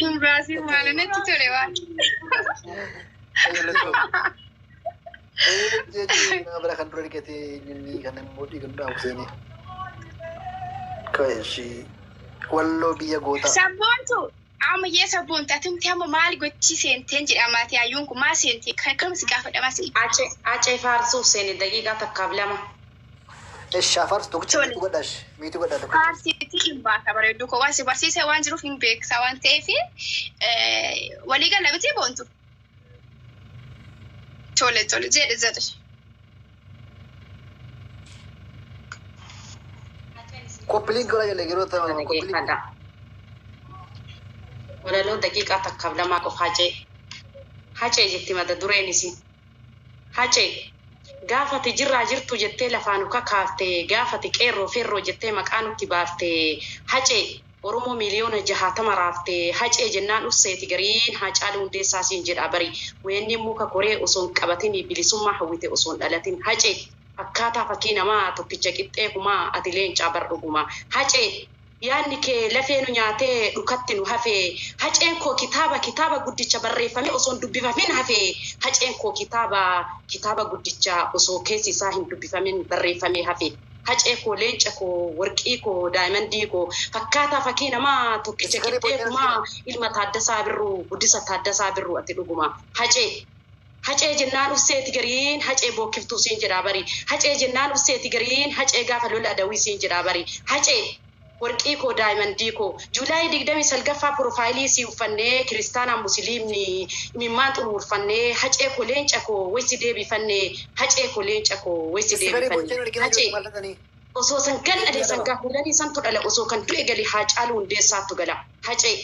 S3: Hin baasin, maal natti tole waan.
S1: Jechuun bira kan dura dhiqatee inni kan immoo dhiigan dhaabu seenee. Ka'ishi walloo biyya gootaa.
S3: Sabboontu amma yee sabboontu, atumti amma maal gochii seenteen jedhamaati? Hayyuun kun maal seente? Kan si gaafadhamaa si.
S12: Acee faarsuuf seene daqiiqaa 1f 2.
S1: Eeshaa faarsu tokkicha miitu godhaash, miitu godhaa tokkicha.
S3: Faarsiitti hin baata bareedduu koo, waan si barsiise waan jiruuf hin beeksa waan ta'eef walii gala miti boontu. Tole, tole, jedhe jedhe.
S1: Copy link godhaa jala yeroo ta'an copy link.
S12: Dhaggeeffadha. Walaloo daqiiqaa 1f 2 qofa hacee. Hacee jetti mata dureen isii. Hacee, gaafati jirraa jirtu jettee lafaa nu kakaafte, gaafati qeerroo feerroo jettee maqaa nutti baafte, hacee Oromoo miiliyoona 60 raafte. Hacee jennaan usseeti gariin Haacaaluu Hundeessaa siin jedha bari, weenni muka koree osoo hin qabatin bilisummaa hawwite osoo hin dhalatin. Hacee, akkaataa fakkii namaa tokkicha qixxee kumaa, ati leencaa bar dhuguma. Hacee, yaadni kee lafee nu nyaatee dhukatti nu hafee. Haceen koo kitaaba guddicha barreeffame osoo hin dubbifamin hafee. Haceen koo kitaaba guddicha osoo keessi isaa hin dubbifamin barreeffamee hafe. Hacee koo, leenca koo, warqii koo, daayimandii koo, fakkaataa fakkii namaa tokkicha qixxee kumaa, ilma Taaddasaa Birruu, guddisa Taaddasaa Birruu, ati dhuguma. Hacee, Hacee jennaan usseeti gariin hacee bookkiftuu siin jedhaa bari. Hacee jennaan usseeti gariin hacee gaafa lola adawii siin jedhaa bari. Hacee, warqii koo, daayimandii koo, July 29ffaa profile sii uffannee kiristaanaan musliimni imimmaan xumurfannee. Hacee koo, leenca koo, waysi deebifannee. Hacee koo, leenca koo, waysi deebifannee. Hacee, osoo sangaan dhalee sangaa fuulanii santu dhala, osoo kan du'e gali Haacaaluu Hundeessaattu gala. Hacee,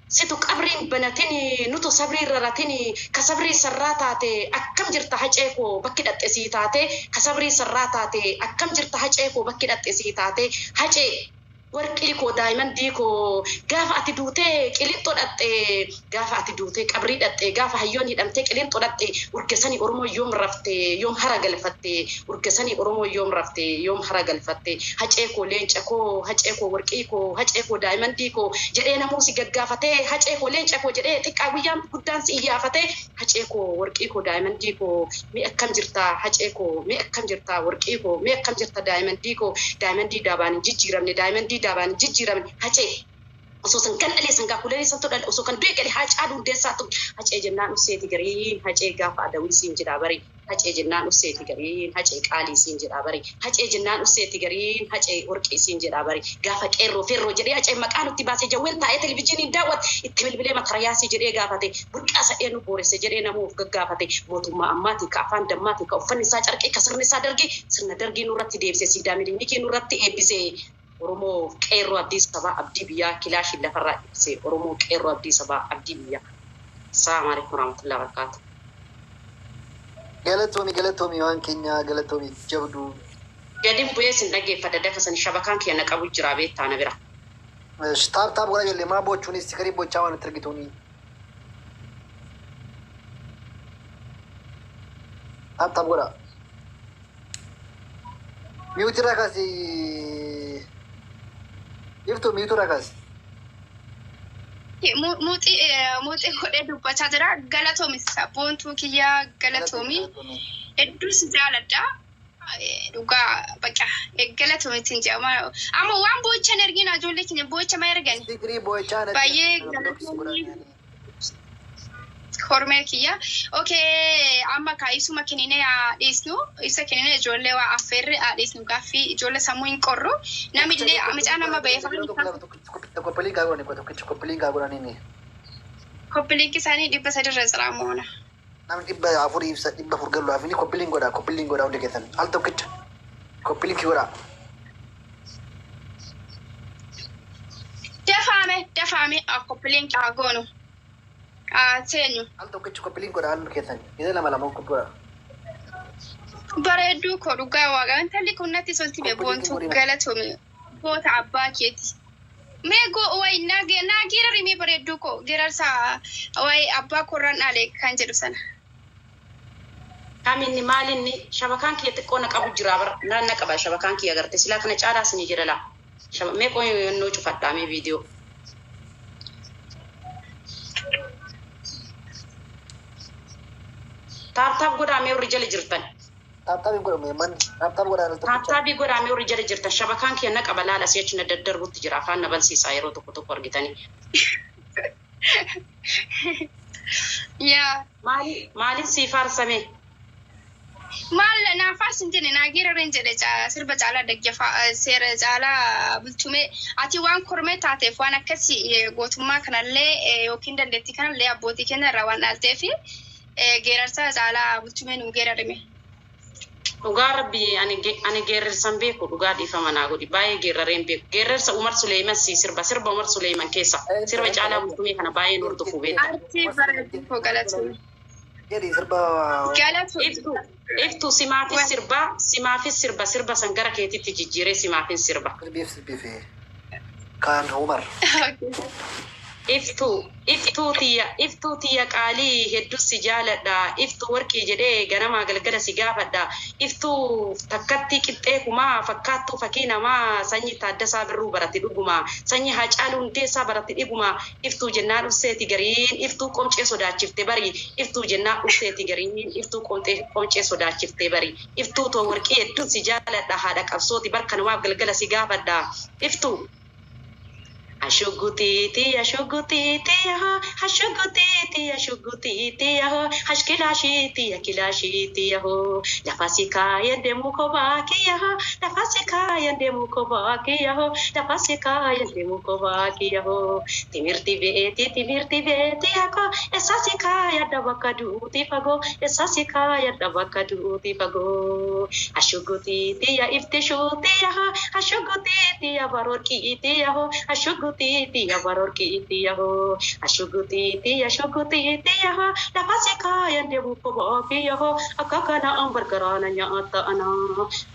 S12: situ qabriin banatini, nutu sabrii raratini, ka sabrii sarraa taate. Akkam jirta hacee koo, bakki dhaxxe sii taate? Ka sabrii sarraa taate, akkam jirta hacee koo, bakki dhaxxe sii taate? Hacee, warqii koo, daayimandii koo, gaafa ati duutee qilinxoo dhaxxe, gaafa ati duutee qabrii dhaxxe, gaafa hayyoon hidhamtee qilinxoo dhaxxe, urgesanii Oromoo yoom rafte, yoom hara galfatte? Urgesanii Oromoo yoom rafte, yoom hara galfatte? Hacee koo, leenca koo, hacee koo, warqii koo, hacee koo, daayimandii koo jedhee namuu si gaggaafatee, hacee koo, leenca koo jedhee xiqqaa guyyaan guddaan si iyyaafatee. Hacee koo, warqii koo, daayimandii koo, mi akkam jirta hacee koo? Mi akkam jirta warqii koo? Mi akkam jirta daayimandii koo? Daayimandii daabaan hin jijjiiramne, daayimandii daabaan hin jijjiiramne. Hacee, osoo sangaan dhalee sangaa kuulee santu dhala, osoo kan du'e gale Haacaaluu Hundeessaatu. Hacee jennaan usseeti gariin hacee gaafa adawii siin jedhaa bari. Hacee jennaan usseeti gariin hacee qaalii siin jedhaa bari. Hacee jennaan usseeti gariin hacee warqii siin jedhaa bari. Gaafa qeerroo feerroo jedhee hacee maqaa nutti baasee, jawween taa'ee televizyiiniin daawwate itti bilbilee matarayaasii jedhee gaafate, burqaa sa'ee nu booresse jedhee namuuf gaggaafate. Mootummaa ammaati ka afaan dammaati, ka uffanni isaa carqii, ka sirni isaa dargii, sirna dargii nurratti deebise, siidaa Milinikii nurratti eebbise. Oromoo qeerroo abdii sabaa abdii biyyaa, kilaashiin lafarraa ibse. Oromoo qeerroo abdii sabaa abdii biyyaa. Assalamu alaikum warahmatullahi wabarakatuh.
S1: Galatoomi, galatoomi, waan keenya galatoomi, jabduu.
S12: Gadi bu'ee sin dhaggeeffadha, dafa san shabakaan kiyya na qabu jira beektaa na bira.
S1: Tap tap godhaa ijoollee, maa bochuunis sikarii bochaa waan nutti argituuni. Tap tap godhaa. Mute irraa kaasi. Iftu, mute irraa kaasi.
S3: Muuxii godhee dubbachaa jira. Galatoomi, sabboontuu kiyyaa, galatoomi. Hedduu si jaaladha. Dhugaa baqa galatoomi ittiin jedhama. Amma waan boochan ergina, ijoollee keenya boocha ma ergani?
S1: Digirii boochaa natti.
S3: Baay'ee galatoomi. Hormee kiyya. Okay, amma kaa isuma kenninee haa dhiisnu. Isa kenninee ijoollee waa affeerre haa dhiisnu, gaaffii ijoollee sammuu hin qorru. Namillee mucaa nama ba'ee
S1: Copy link haa godhani, tokkicha copy link haa godhani.
S3: Copy link isaanii 300 irra jira moona.
S1: Namni 400 ibsa, 400 galu hafini, copy link godhaa, copy link godhaa hundi keessan al tokkicha copy link godhaa.
S3: Dafaame, dafaame, copy link haa goonu. Haa seenyu.
S1: Al tokkicha copy link godhaa hundi keessan, isa lama lama copy godhaa.
S3: Bareedduu koo, dhugaa waaqa intalli kun natti tolti be, boontuu galatoomi, goota abbaa keeti. Mee go wayi naa geerari mee, bareedduu koo, geerarsa wayi abbaa koorraan dhaale kan jedhu sana.
S12: Kaminni maalinni shabakaan kiyya xiqqoo na qabu jira bara na qaba shabakaan kiyya, agarte silaa kana caalaa isinii jedha laa. Mee qoyannoo cufadhaa mee viidiyoo. Tap tap godhaa mee warri jala jirtan.
S1: Tap tap hin godhamu man, tap tap godhaa al
S12: Tap
S1: tokkicha.
S12: Tapii godhaa mee warri jala jirtan, shabakaan kiyya na qaba laala, si'achi na daddarbutti jira, afaan na bansiisaa yeroo tokko tokko argitanii.
S3: Yaa.
S12: Maali maaliin sii faarsame?
S3: Maal naa faarsin jenne, naa geerareen jedhe, sirba caalaa daggafaa, seera caalaa bultumee, ati waan kormee taateef waan akkasii gootummaa kanallee yookiin dandeettii kanallee abbootii keenya irraa waan dhaalteef geerarsa caalaa bultumee nuu geerarime.
S12: Dhugaa rabbi ani geerarsan beeku, dhugaa dhiifama naa godhi, baay'ee geerareen beeku. Geerarsa Umar Suleeman si sirba, sirba Umar Suleeman keessa sirba caalaa bultumee kana baay'een hordofuu beekta.
S3: Artii bareedduu koo, galatoomi.
S1: Jedhi sirba.
S3: Galatoomi.
S12: Iftu, iftu, simaafis sirba, simaafis sirba, sirba san gara keetitti jijjiiree simaafin sirba.
S1: Sirbiif, sirbiif kan Umar.
S12: Iftu, iftuu tiyya, iftuu tiyya qaalii, hedduu si jaaladha. Iftuu warqii jedhee ganamaa galgala si gaafadha. Iftuu takkatti qixxee kumaa fakkaattuu fakkii namaa, sanyii Taaddasaa Birruu barate dhuguma. Sanyii Haacaaluu Hundeessaa barate dhiguma. Iftuu jennaan dhufseeti gariin, iftuu qomcee sodaachifte bari. Iftuu jennaan dhufseeti gariin, iftuu qomcee sodaachifte bari. Iftuu too warqii, hedduu si jaaladha, haadha qabsooti barkanumaaf galgala si gaafadha. Iftuu. Ashugutiti ashugutiti yaho, ashugutiti ashugutiti yaho, ashkilashiti akilashiti yaho, lafa si kaayan deemu kophaaki yaho, lafa si kaayan deemu kophaaki yaho, lafa si kaayan deemu kophaaki yaho, timirti beeti, timirti beeti yako, eessa si kaayan bakka duuti fagoo, eessa si kaayan bakka duuti fagoo, ashugutiti ya ifti shuuti yaho, ashugutiti ya barorkiiti yaho, ashugutiti ya barorkiiti yaho, ashugutiti ashugutiti yaho, lafa si kaayan deemu kophaaki yaho, akka kana an bargaraana nyaata ana,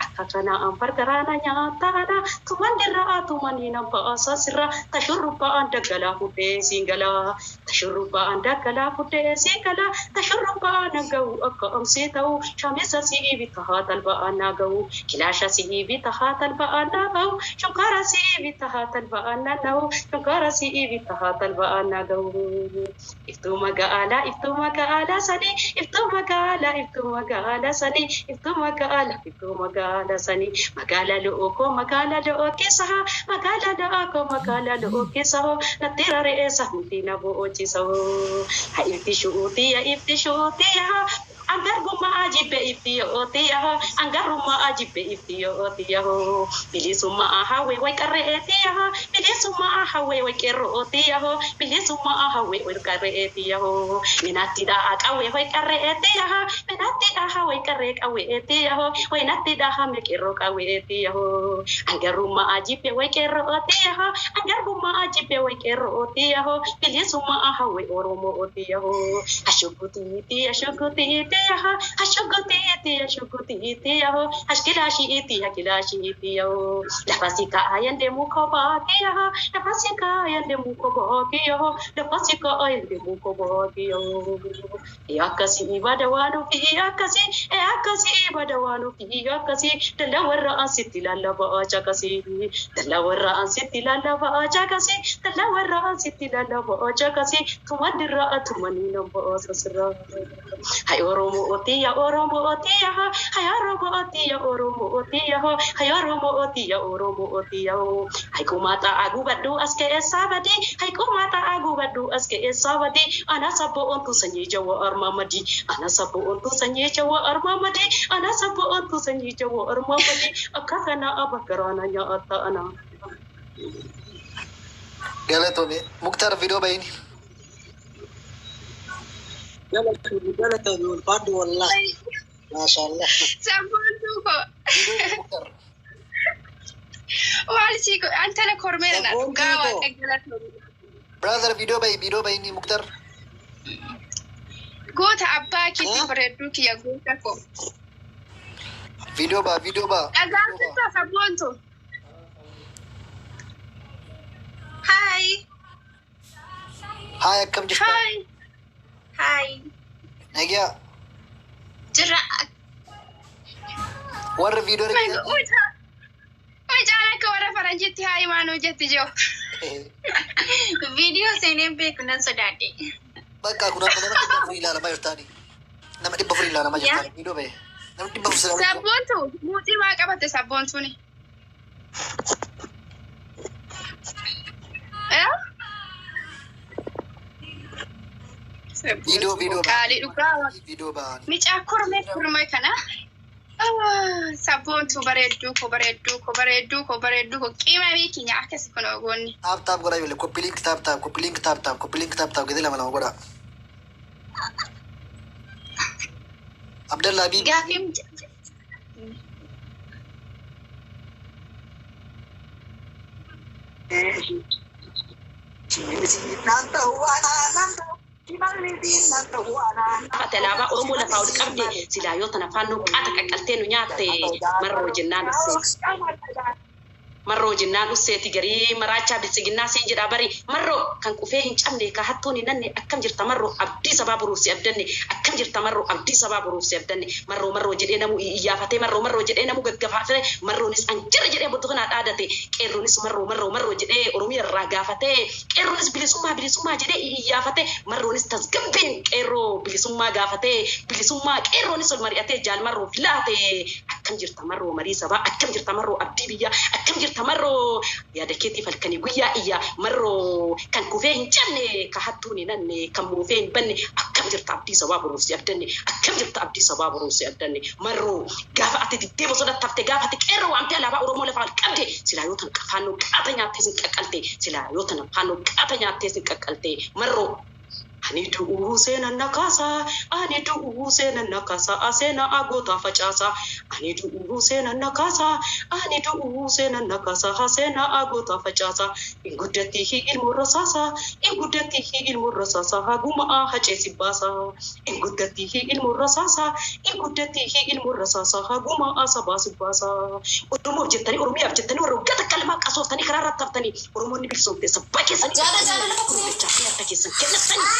S12: akka kana an bargaraana nyaata ana, tuman dirraa tumanii nan baasa sirra, tashurrubbaan daggalaa fuudhee siin galaa, tashurrubbaan daggalaa fuudhee siin galaa, tashurrubbaan nan ga'u akka amsee ta'u, shaamessa sii bitaa talba'aan naa ga'u, kilaasha sii bitaa talba'aan naa ga'u, shonkaara sii bitaa talba'aan naa ga'u, shonkaara sii bitaa talba'aan naa ga'u. Iftuu magaalaa, iftuu magaalaa sanii, iftuu magaalaa, iftuu magaalaa sanii, iftuu magaalaa, iftuu magaalaa sanii, magaalaa lo'okoo, magaalaa lo'oo keessa haa, magaalaa lo'okoo, magaalaa lo'oo keessa hoo, natti rarreessa hundi na bo'ochisa hoo. Ha ifti shuutii ya ifti shuutii ya. Angarbummaa jibbe ifti yoo angarummaa jibbe ifti yoo bilisummaa hawwee way qarreetiyaho bilisummaa hawwee way qeerrootiyaho bilisummaa hawwee way qarreetiyaho minatti dhaa qawwee way qarreetiyaho minatti dhaa way qarree qawweetiyaho way natti dhaa meqeerroo qawweetiyaho angarummaa jibbe way qeerrootiyaho angarbummaa jibbe way qeerrootiyaho bilisummaa hawwee oromootiyaho ashugutiiti ashugutiitiyaho ashugutiiti ashugutiitiyaho ashkilaashiiti akilaashiitiyaho lafasika ayende mukobaatiyaho lafasika ayende mukobaatiyaho lafasika ayende mukobaatiyaho akkasii bada waan ofii akkasii akkasii bada waan ofii akkasii dalla warra asitti lallabaa caqasii dalla warra asitti lallabaa caqasii dalla warra asitti lallabaa caqasii tuman dirraa tumanii nambaa sasirraa hay oromoo otiya oromoo otiya hay oromoo otiya oromoo otiya hay oromoo otiya oromoo otiya hay kumata agubadhu as keessaa badi hay kumata agubadhu as keessaa badi ana sabbo ontu sanyii jawa armamadi ana sabbo ontu sanyii jawa armamadi ana sabbo ontu sanyii jawa armamadi akka kana abakarana nyaata ana.
S1: Galatoomi Muktar video bayini.
S14: Galatoomi galatoomi ulfaadhu wallahi. Maashaallah.
S3: Sabboontuu ko. Waan sii ko antala kormeera na dhugaa waaqa galatoomi.
S1: Brother video bayi video bayini Muktar.
S3: Goota abbaa keetii bareedduu kiyya goota ko.
S1: Video ba video ba.
S3: Dhagaan jirtaa sabboontu.
S5: Hi.
S1: Hi akkam jirta?
S3: Hi.
S5: Hi.
S1: Nagaa.
S5: Jira.
S1: Warra video
S3: irratti. Mucaan akka warra faranjiitti hi waan hojjetti jiru.
S5: Viidiyoo seenee beeku nan sodaadhe.
S1: Bakka kun amma nama 400 ilaalamaa jirtaani. Nama 400 ilaalamaa jirtaani. Viidiyoo bahe. Nama 400 silaa.
S3: Sabboontu muuxii maa qabatte sabboontuuni?
S1: Video video ba.
S3: Qaalii dhugaa.
S1: Video ba.
S3: Micaa kormee kormee kana. Sabboontu bareedduu ko bareedduu ko bareedduu ko bareedduu ko qimamii keenya akkasi kun ogoonni.
S1: Tap tap godhaa ijoollee copy link tap tap copy link tap tap copy link tap tap gadi lama lama godhaa. Abdallaa Bibi.
S5: Gaaffii
S12: Ati alaabaa Oromoo lafaa ol qabde silaa yoo tana faannoo qaata qaqqaltee nu nyaatte marroo jennaan dhufseeti. Marroo jennaan dhufseeti garii maraachaa biltsiginnaa siin jedhaa bari marroo kan qufee hin cabne ka hattoon hin nanne akkam jirta marroo abdii sabaa boruuf si abdanne akkam jirta marroo abdii sabaa boruuf si abdanne marroo marroo jedhee namu iyyaafatee marroo marroo jedhee namu gaggafaatee marroonis an jira jedhee bottokanaa dhaadate qeerroonis marroo marroo marroo jedhee Oromiyaa irraa gaafatee qeerroonis bilisummaa bilisummaa jedhee iyyaafatee marroonis tasgabbiin qeerroo bilisummaa gaafatee bilisummaa qeerroonis ol mari'atee jaal marroo filaate akkam jirta marroo marii sabaa akkam jirta marroo abdii biyyaa akkam jirta marroo yaada keetiif halkanii guyyaa iyya marroo kan kufee hin cabne ka hattuun hin nanne kan moofee hin banne akkam jirta abdii sabaa boruuf si abdanne akkam jirta abdii sabaa boruuf si abdanne marroo gaafa ati diddee bosona tafte gaafa ati qeerroo waamtee alaabaa Oromoo lafaa ol qabde silaa yoo tan faannoo qaata nyaattee sin qaqqalte silaa yoo tan faannoo qaata nyaattee sin qaqqalte marroo ani du'uu seenan na kaasa ani du'uu seenan na kaasa aseena agoota facaasa ani du'uu seenan na kaasa ani du'uu seenan na kaasa aseena agoota facaasa in guddatti hi ilmu rasaasa in guddatti hi ilmu rasaasa haguma haceesi baasa in guddatti hi ilmu rasaasa in guddatti hi ilmu rasaasa haguma asabaasi baasa Oromoof jettanii Oromiyaaf jettanii warra waggaa takka lamaa qasooftanii karaa irratti haftanii Oromoonni bilisoomte sabbaa keessanii dachaa fi harka keessan kennattanii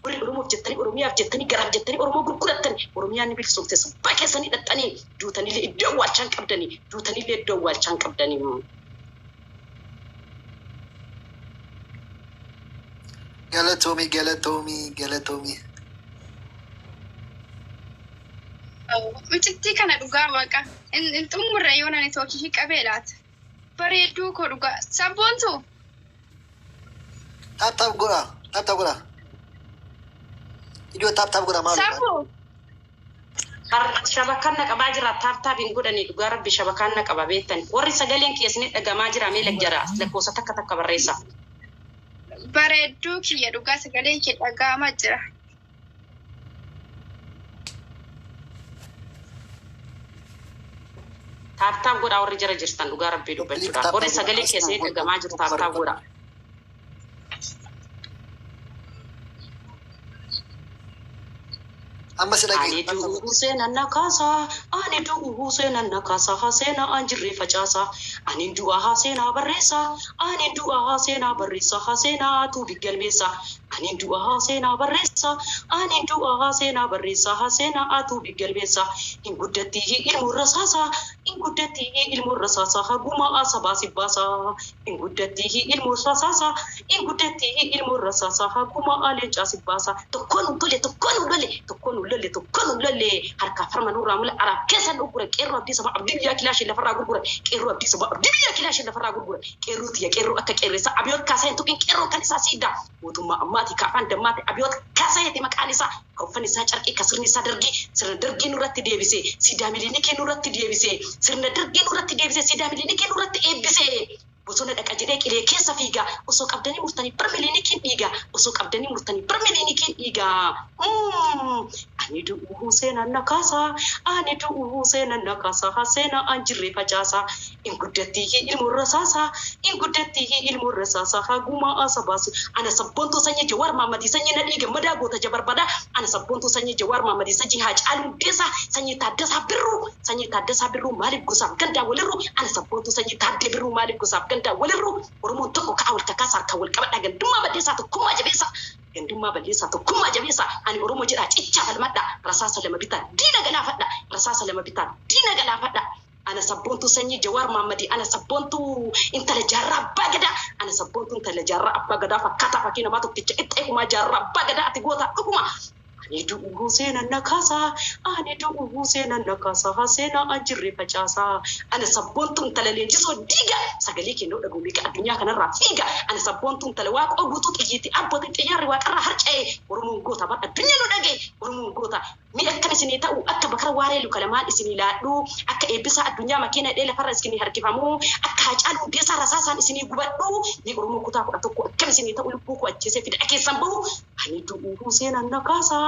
S12: warri Oromoof jettanii Oromiyaaf jettanii garaaf jettanii Oromoo gurgurattan Oromiyaan ni bilisoomte sabbaa keessanii dhaqxanii duutanillee iddoo awwaalchaan qabdanii duutanillee iddoo awwaalchaan qabdanii.
S1: Galatoomi galatoomi galatoomi.
S3: Mucittii kana dhugaa waaqa. Hin xumurre yoo nani tookii qabee laata. Bareedduu koo dhugaa. Sabboontu.
S1: Tap tap godhaa tap tap godhaa. Ijoo tap tap godha maal?
S3: Sabu.
S12: Shabakaan na qabaa jira tap tap hin godhanii dhugaa rabbi shabakaan na qaba beektan. Warri sagaleen keessanii dhagamaa jira mee jara lakkoofsa takka takka barreessa.
S3: Bareedduu kiyya dhugaa sagaleen kee dhaga'amaa jira.
S12: Tap tap godhaa warri jara jirtan dhugaa rabbii dubbachuudha. Warri sagaleen keessanii dhagamaa jiru tap tap godhaa.
S1: Amma si
S12: Ani du'uu seenan na kaasa, ani du'uu seenan na kaasa, seenaa an jirre facaasa. Ani du'a seenaa barreessa, ani du'a seenaa barreessa, seenaa tuubi galmeessa. Ani du'a seenaa barreessa, ani du'a seenaa barreessa, seenaa tuubi galmeessa. Hin guddatti ilmu rasaasa, hin guddatti ilmu rasaasa, gumaa sabaa si baasa. Hin guddatti ilmu rasaasa, hin guddatti ilmu rasaasa, gumaa leencaa si baasa. Tokkoon tole, tokkoon lole, tokkoon lole, tokkoon lole. Harkaa farma nurraa mula araaf keessa gurgure qeerroo abdii sabaa abdii biyyaa kilaashii lafarraa gurgure qeerroo abdii sabaa abdii biyyaa kilaashii lafarraa gurgure qeerroo tiyya qeerroo akka qeerreessa abiyoot kaasaa hin tuqin qeerroo kan isaa siidda mootummaa ammaati kaafaan dammaati abiyoot kaasaa hete maqaan isaa ka uffanni isaa carqii ka sirni isaa dargii sirna dargii nurratti deebise siidaa milinikii nurratti deebise sirna dargii nurratti deebise siidaa milinikii nurratti eebbise. Bosona dhaqa jedhee qilee keessa fiiga osoo qabdanii murtanii bar miliinikiin dhiiga osoo qabdanii murtanii bar miliinikiin dhiiga. Ani du'uu seenaan na kaasa ani du'uu seenaan na kaasa seenaa an jirre facaasa hin guddatti ilmoo rasaasa hin guddatti ilmoo rasaasa gumaa asa baasu ana sabboontuu sanyii Jawaar Mahammadii sanyii Nadhii Gammadaa goota jabarbada ana sabboontuu sanyii Jawaar Mahammadii sanyii Haacaaluu Hundeessaa sanyii Taaddasaa Birruu sanyii Taaddasaa Birruu maaliif gosaaf gandaa walirru ana sabboontuu sanyii Taaddee Birruu maaliif gosaaf gandaa walirru Oromoon tokko ka'a wal kakaasaa harkaan wal qabadhaa gandummaa balleessaa tokkummaa jabeessaa gandummaa balleessaa tokkummaa jabeessaa ani Oromoo jedhaa cichaa falmadhaa rasaasa lama bitaa diina galaafadha rasaasa lama bitaa diina galaafadha. Ana sabboontuu sanyii Jawaar Mahammadii ana sabboontuu intala jaarraa abbaa gadaa ana sabboontuu intala jaarraa abbaa gadaa fakkaataa fakkii namaa tokkicha qixxee kumaa jaarraa abbaa gadaa ati goota dhuguma. Ani du'uu seenan na kaasa ani du'uu seenan na kaasa seenaa an jirre facaasa ana sabboontuu intala leenjisoo diiga sagalee kennuu dhaguu meeqa addunyaa kanarraa fiiga ana sabboontuu intala waaqoo guutuu xiyyiitti abbootiin xiyyaarri waaqarraa harca'e Oromoon goota bara addunyaa nu dhaga'e Oromoon goota mi'a akkam isinii ta'u akka bakara waaree luka lamaan isinii laadhu akka eebbisaa addunyaa makiina hidhee lafarra isinii harkifamu akka Haacaaluu Hundeessaa rasaasaan isinii gubadhu ni Oromoo kutaa 11 akkam isinii ta'u lubbuu koo ajjeesee fida keessan bahu ani du'uu seenan na kaasa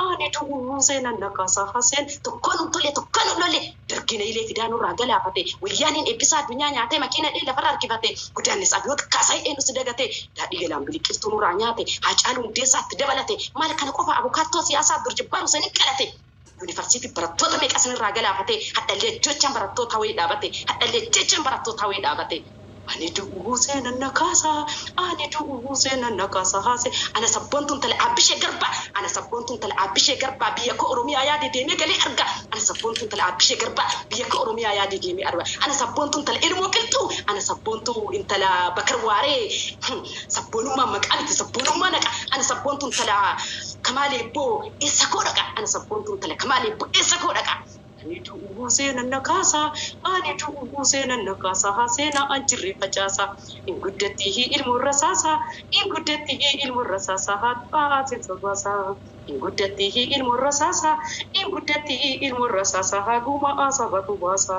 S12: ani du'uu seenan na kaasa seen tokkoon tole tokkoon lole dargina ilee fidaa nurraa galaafate wayyaaniin eebbisaa addunyaa nyaatee makiina hidhee lafarra harkifate godaannis abiyoot kaasaa hidhee nu si dagate daadhii galaan biliqiltuu nurraa nyaate Haacaaluu Hundeessaatti dabalate maal kana qofa abukaattoo siyaasaa Abdurjabbaar Hussein qalate yuunivarsiitii barattoota meeqa isinirraa galaafate hadhallee jechaan barattoota wayii dhaabate hadhallee jechaan barattoota wayii dhaabate. Ani du'uu seenan na kaasa ani du'uu seenan na kaasa ana sabboontuun intala Abbishee Garbaa ana sabboontuun intala Abbishee Garbaa biyya koo Oromiyaa yaade deemee galee arga ana sabboontuun intala Abbishee Garbaa biyya koo Oromiyaa yaade deemee arga ana sabboontuun intala Ilmoo Qilxuu ana sabboontuu intala Bakar Waaree sabboonummaa maqaa miti sabboonummaa naqa ana sabboontuun intala Kamaal Eebboo eessa koo dhaqa ana sabboontuun intala Kamaal Eebboo eessa koo dhaqa. Ani du'uu seenan na kaasa ani du'uu seenan na kaasa seenaa an jirre facaasa hin guddatti ilmoo rasaasa hin guddatti ilmoo rasaasa haadha baasa hin guddatti ilmoo rasaasa hin guddatti ilmoo rasaasa gumaa sabatu baasa.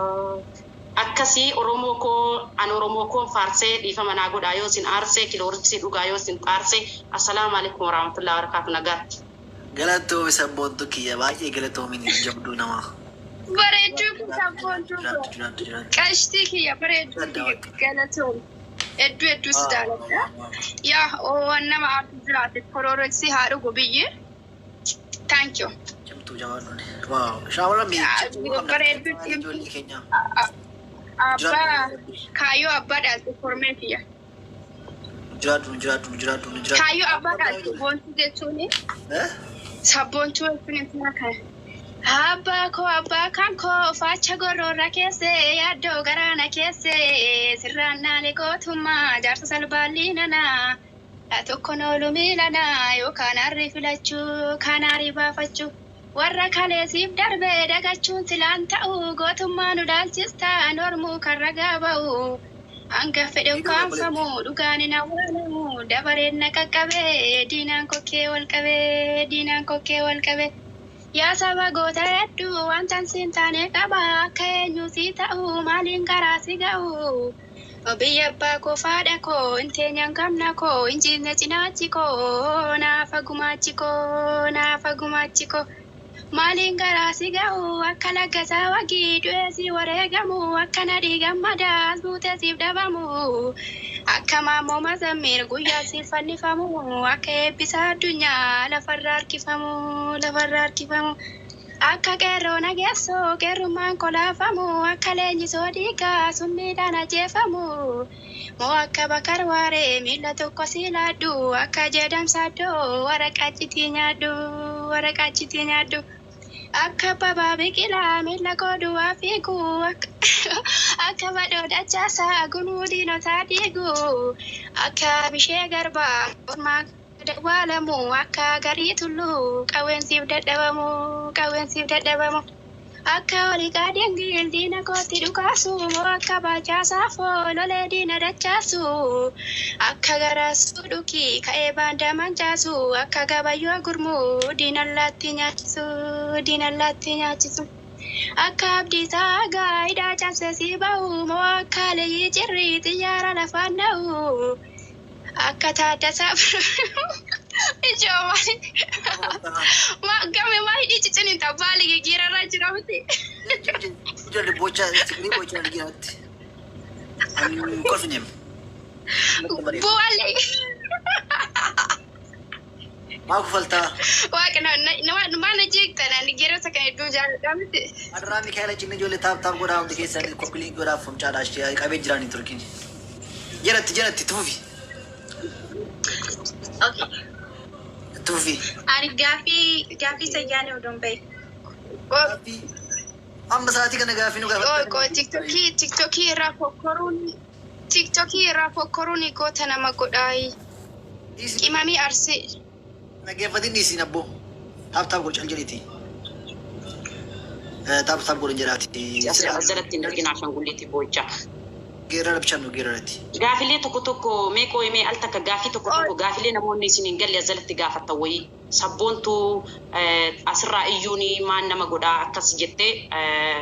S12: Akkasii Oromoo koo an Oromoo koon faarsee dhiifama naa godhaa yoo isin aarsee kilooriksi dhugaa yoo isin xaarsee assalaamu alaikum warahmatullahi wabarakatuh nagaatti.
S1: Galatoomi sabboontuu kiyya baay'ee galatoomi jabduu namaa.
S3: Bareedduu kun sabboontuu koo. Qashtii kiyya bareedduu kiyya galatoom. Hedduu hedduu si jaaladha. Yaa waan nama aartu jiraate kororoksi haa dhugu biyyi. Thank you.
S1: Cimtuu jabaadhu. Waaw shamarran biyya
S3: Bareedduu
S1: ijoollee keenya.
S3: Abbaa kaayyoo abbaa dhaalte kormee kiyya.
S1: Jiraadhu jiraadhu jiraadhu jiraadhu.
S3: Kaayyoo abbaa dhaalte boontuu jechuun sabboontuu jechuun intala kana. Abbaa koo abbaa kan koo faacha gororra keesse yaaddoo garaana keesse sirraan naalee gootummaa jaarsa salbaallii nana tokko noolu miilana yookaan harri filachuu kan harri baafachuu warra kaleesiif darbe dagachuun silaan ta'u gootummaa nu dhaalchista normuu kan ragaa ba'u. Hanga fedhe ukkaanfamu dhugaan hin awwaalamu dabareen na qaqqabee diinaan kokkee wal qabee diinaan kokkee wal qabee. Yaa saba goota hedduu wantan siin taane qaba akka eenyu si ta'u maaliin karaa si ga'u. Biyya abbaa koo faadha koo inteenyaan gamna koo injiifne cinaachi koo naafa gumaachi koo naafa gumaachi koo. Maaliin garaa si ga'u akka laggasaa wagii du'ee si wareegamu akka nadhii gammadaa as buutee siif dhabamu akka maammoo mazammiir guyyaa siif fannifamu akka eebbisaa addunyaa lafarra harkifamu lafarra harkifamu. Akka qeerroo nageessoo qeerrummaan kolaafamu akka leenjisoo dhiigaa summiidhaan ajjeefamu. Moo akka bakar waaree miila tokko si laaddu akka jedhamsaaddoo waraqaa citii nyaadhu waraqaa citii nyaadhu. Akka babaa biqilaa miila koo duwwaa fiigu akka badhoo dachaasaa gunuu diinotaa diigu akka bishee garbaa mormaa dawwaalamu akka garii tulluu qawweensiif dadhabamu qawweensiif dadhabamu. Akka oliiqaa dingil diina kootti dhukaasu moo akka baachaa saafoo lolee diina dachaasu akka garaasuu dhukii ka'ee baandaa mancaasu akka gabayyoo gurmuu diina allaatti nyaachisu diina allaatti nyaachisu. Akka abdiisaa hagaa hidhaa cabsee si ba'u moo akka leeyyii cirrii xiyyaara lafaan dha'u. Akka taaddasaa ijoo maali game maa hidhii ciciniin tabbaali gigiirarraa jira miti.
S1: Ijoollee bochaa sibiilii bochaa arginaatti. Ani kolfineem.
S3: Bu'aalee
S1: Maa kufaltaa?
S3: Waaqa nama jeeqtan ani geerarsa kan hedduu jaalladha miti.
S1: Adarraa Mikaa'ela cinni ijoollee taap taap godhaa hundi keessan koppiliin godhaaf fomcaadhaa ishee qabee jiranii turkiin. Jalatti jalatti tuufi.
S5: Okay.
S1: Tuufi.
S5: Ani gaaffii sayyaanii odoon bahe.
S1: Amma sa'aatii kana gaaffii nu gaafadha.
S3: Tiktokii irraa fokkoruun tiktokii irraa fokkoruun goota nama godhaayi. Qimamii arsii.
S1: Dhaggeeffatin dhiisiin abboo. Taap taap godhu cal jedhiiti. Taap taap godhu jedhaati.
S12: Asirratti hin argina ashaangulliitii boo'ichaa.
S1: Geerara bishaan nu geerarati.
S12: Gaafilee tokko tokko mee qooyimee al takka gaafii tokko tokko gaafilee namoonni isin hin galle asirratti gaafattan wayii sabboontuu asirraa iyyuun maan nama godhaa akkas jettee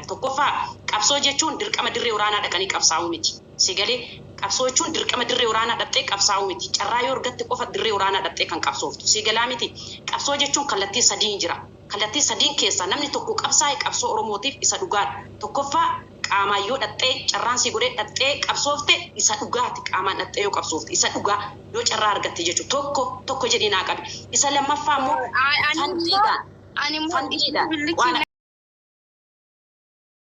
S12: tokkoffaa qabsoo jechuun dirqama dirree waraanaa dhaqanii qabsaa'uu miti. Si galee qabsoo jechuun dirqama dirree waraanaa dhaqxee qabsaa'uu miti. Carraa yoo argatte qofa dirree waraanaa dhaqxee kan qabsooftu. Si galaa miti. Qabsoo jechuun kallattii sadiin jira. Kallattii sadiin keessaa namni tokko qabsaa'e qabsoo Oromootiif isa dhugaadha. Tokkoffaa qaamaan yoo dhaqxee carraan si godhee dhaqxee qabsoofte isa dhugaati qaamaan dhaqxee yoo qabsoofte isa dhugaa yoo carraa argatte jechuudha. Tokko tokko jedhee naa qabi. Isa lammaffaa immoo fandiidhaan
S3: Ani immoo
S12: fandiidhaan waan